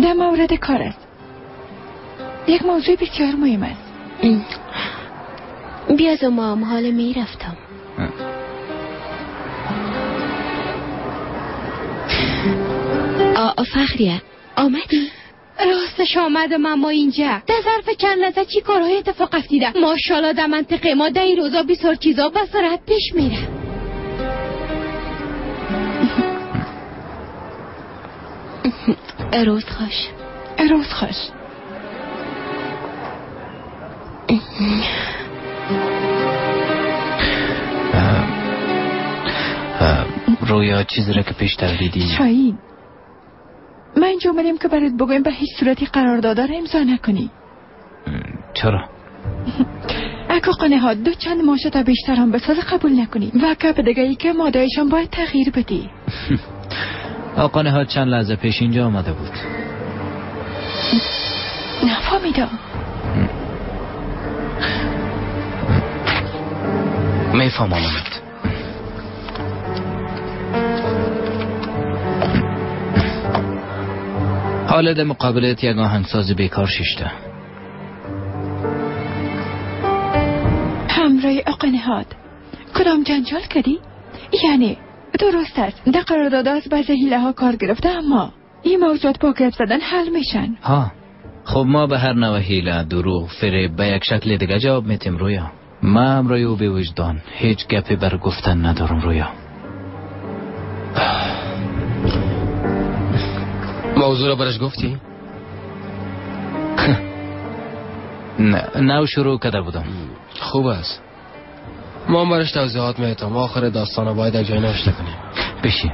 در مورد کار است. یک موضوع بسیار مهم است. بیاز ما هم حال می رفتم. فخریه آمدی؟ راستش آمدم، اما اینجا در ظرف چند لحظه چی کارهای اتفاق افتیده. ماشاءالله در منطقه ما در این روزا بسیار چیزا به سرعت پیش میره. روز خوش. روز خوش. رویا چیزی را که پیشتر دیدی؟ شاهین، من اینجا اومدیم که برات بگویم به هیچ صورتی قرارداد را امضا نکنی. چرا؟ اگه قنهات دو چند ماشه تا بیشتر هم بساز قبول نکنی و گپ دیگه ای که مادهشان باید تغییر بدی. آقا نهاد چند لحظه پیش اینجا آمده بود. نفهمیدم. میفهمم. حالا در مقابلت یک آهنگساز بیکار شیشته. همراه آقا نهاد کدام جنجال کردی؟ یعنی درست است در قرارداد از بعضی حیله ها کار گرفته، اما این موضوعات با گپ زدن حل میشن. ها خب ما به هر نوع حیله، دروغ، فریب به یک شکل دیگه جواب میتیم رویا. ما همراه او به وجدان هیچ گپی بر گفتن ندارم رویا. موضوع را برش گفتی؟ نه، نو شروع کرده بودم. خوب است. ما برش توضیحات میتم. آخر داستان باید یک جای نوشته کنیم. بشی.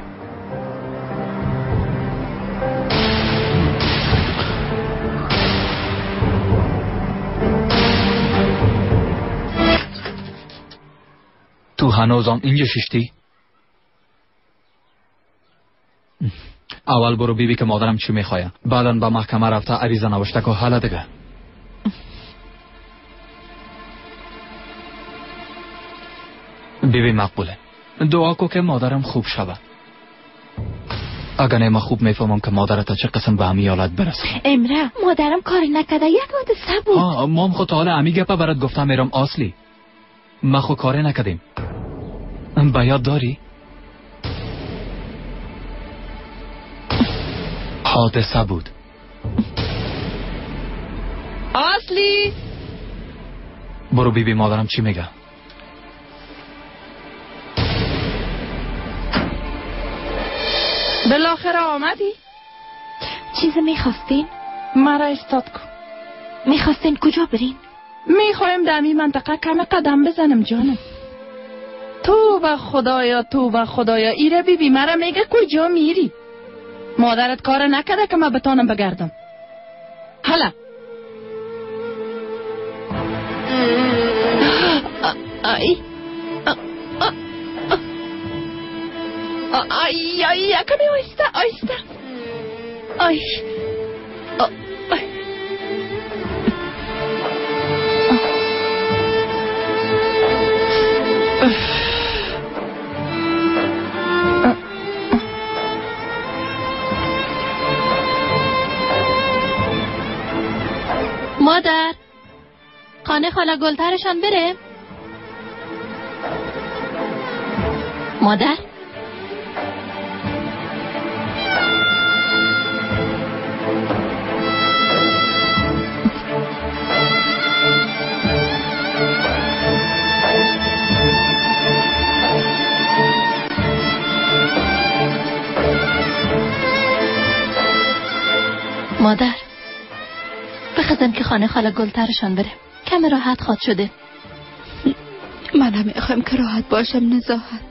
تو هنوزم اینجا ششتی؟ اول برو بیبی که مادرم چی میخواه، بعدا به محکمه رفته عریضه نوشته که حالا دیگه. بیبی مقبوله، دعا کو که مادرم خوب شود. اگر نه ما خوب میفهمم که مادرت چه قسم به همی حالت برسه. امره مادرم کاری نکرده، یک حادثه بود. مام خود تا حالا همی گپه برات گفتم میرم اصلی. ما خو کاری نکردیم. به یاد داری؟ حادثه بود. اصلی برو بیبی مادرم چی میگه. بالاخره آمدی؟ چیزی میخواستین؟ مرا استاد کن. میخواستین کجا برین؟ میخوایم در این منطقه کم قدم بزنم جانم. توبه خدایا، توبه خدایا. ایره بیبی مرا میگه کجا میری؟ مادرت کار نکرده که من بتانم بگردم. حالا ای ای ای کمی آیسته آیسته. آی مادر، خانه خاله گلترشان بره؟ مادر؟ مادر، بخزم که خانه خاله گلترشان بره. کم راحت خواد شده. من هم میخوایم که راحت باشم نزاهت.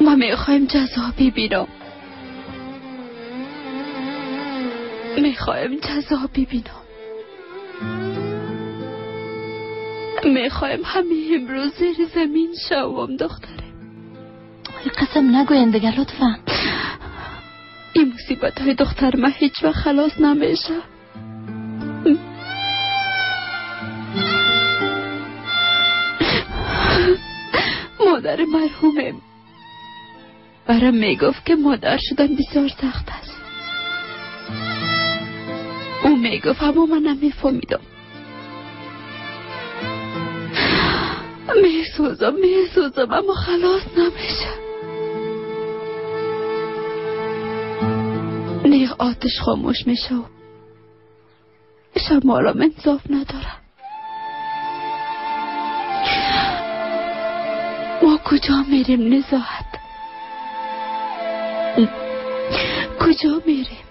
ما میخوایم جزا ببینم. میخوایم جزا ببینم. میخوایم همه امروز زیر زمین شوم دختره. قسم نگوین دیگه لطفا. این مصیبت های دختر من هیچ وقت خلاص نمیشه. مادر مرحومم برام میگفت که مادر شدن بسیار سخت است. او میگفت اما من نمیفهمیدم. میسوزم اما خلاص نمیشه. نه آتش خاموش میشه و شمالم انصاف نداره. ما کجا میریم نزاهت؟ کجا میریم؟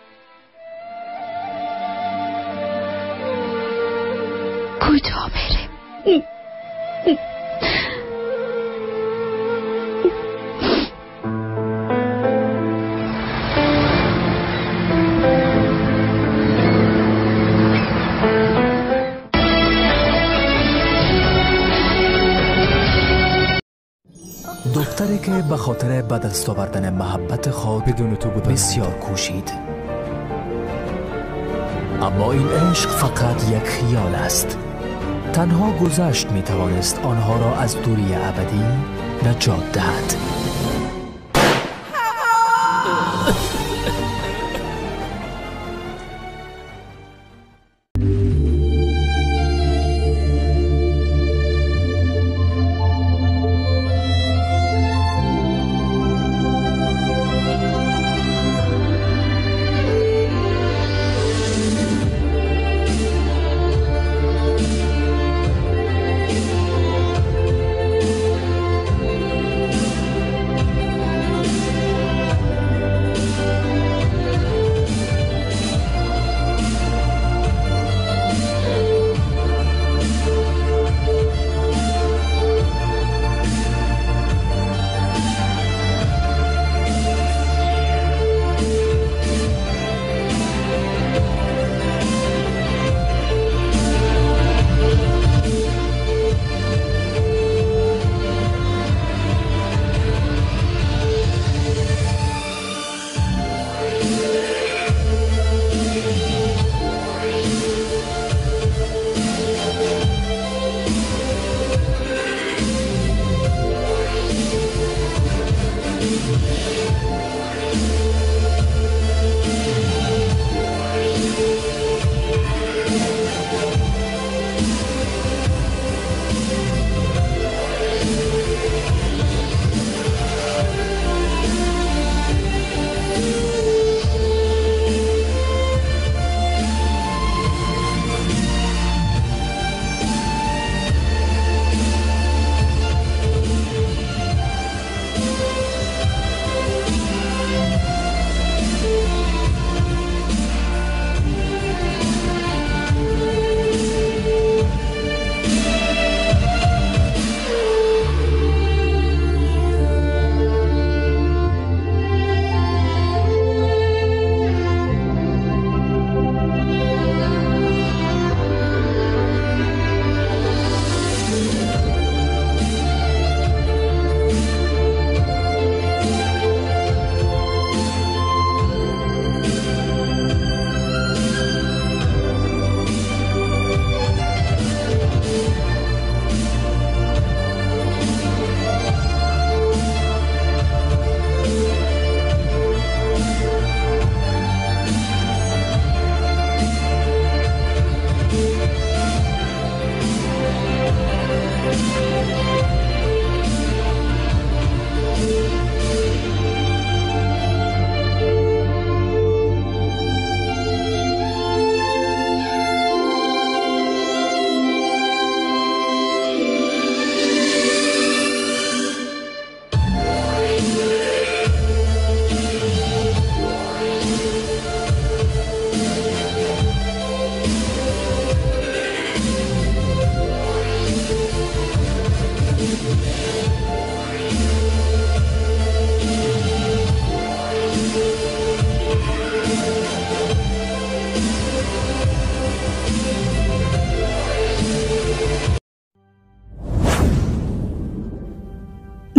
کجا میریم؟ دختری که به خاطر به دست آوردن محبت خود بدون تو بودن بسیار کوشید، اما این عشق فقط یک خیال است. تنها گذشت می توانست آنها را از دوری ابدی نجات دهد.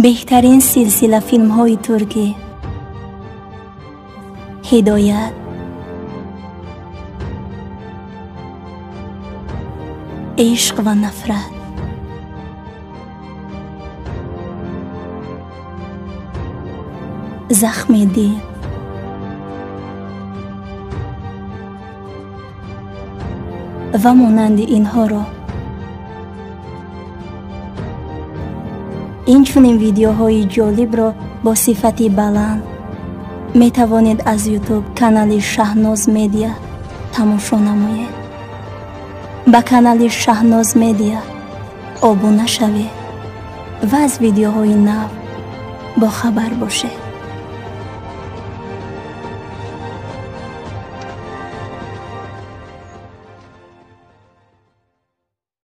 بهترین سلسله فیلم های ترکی، هدایت، عشق و نفرت، زخم دل، و مانند اینها را. این چنین ویدیوهای جالب را با صفت بلند می توانید از یوتیوب کانال شهناز مدیا تماشا نمایید. به کانال شهناز مدیا آبونه شوید و از ویدیوهای نو با خبر باشید.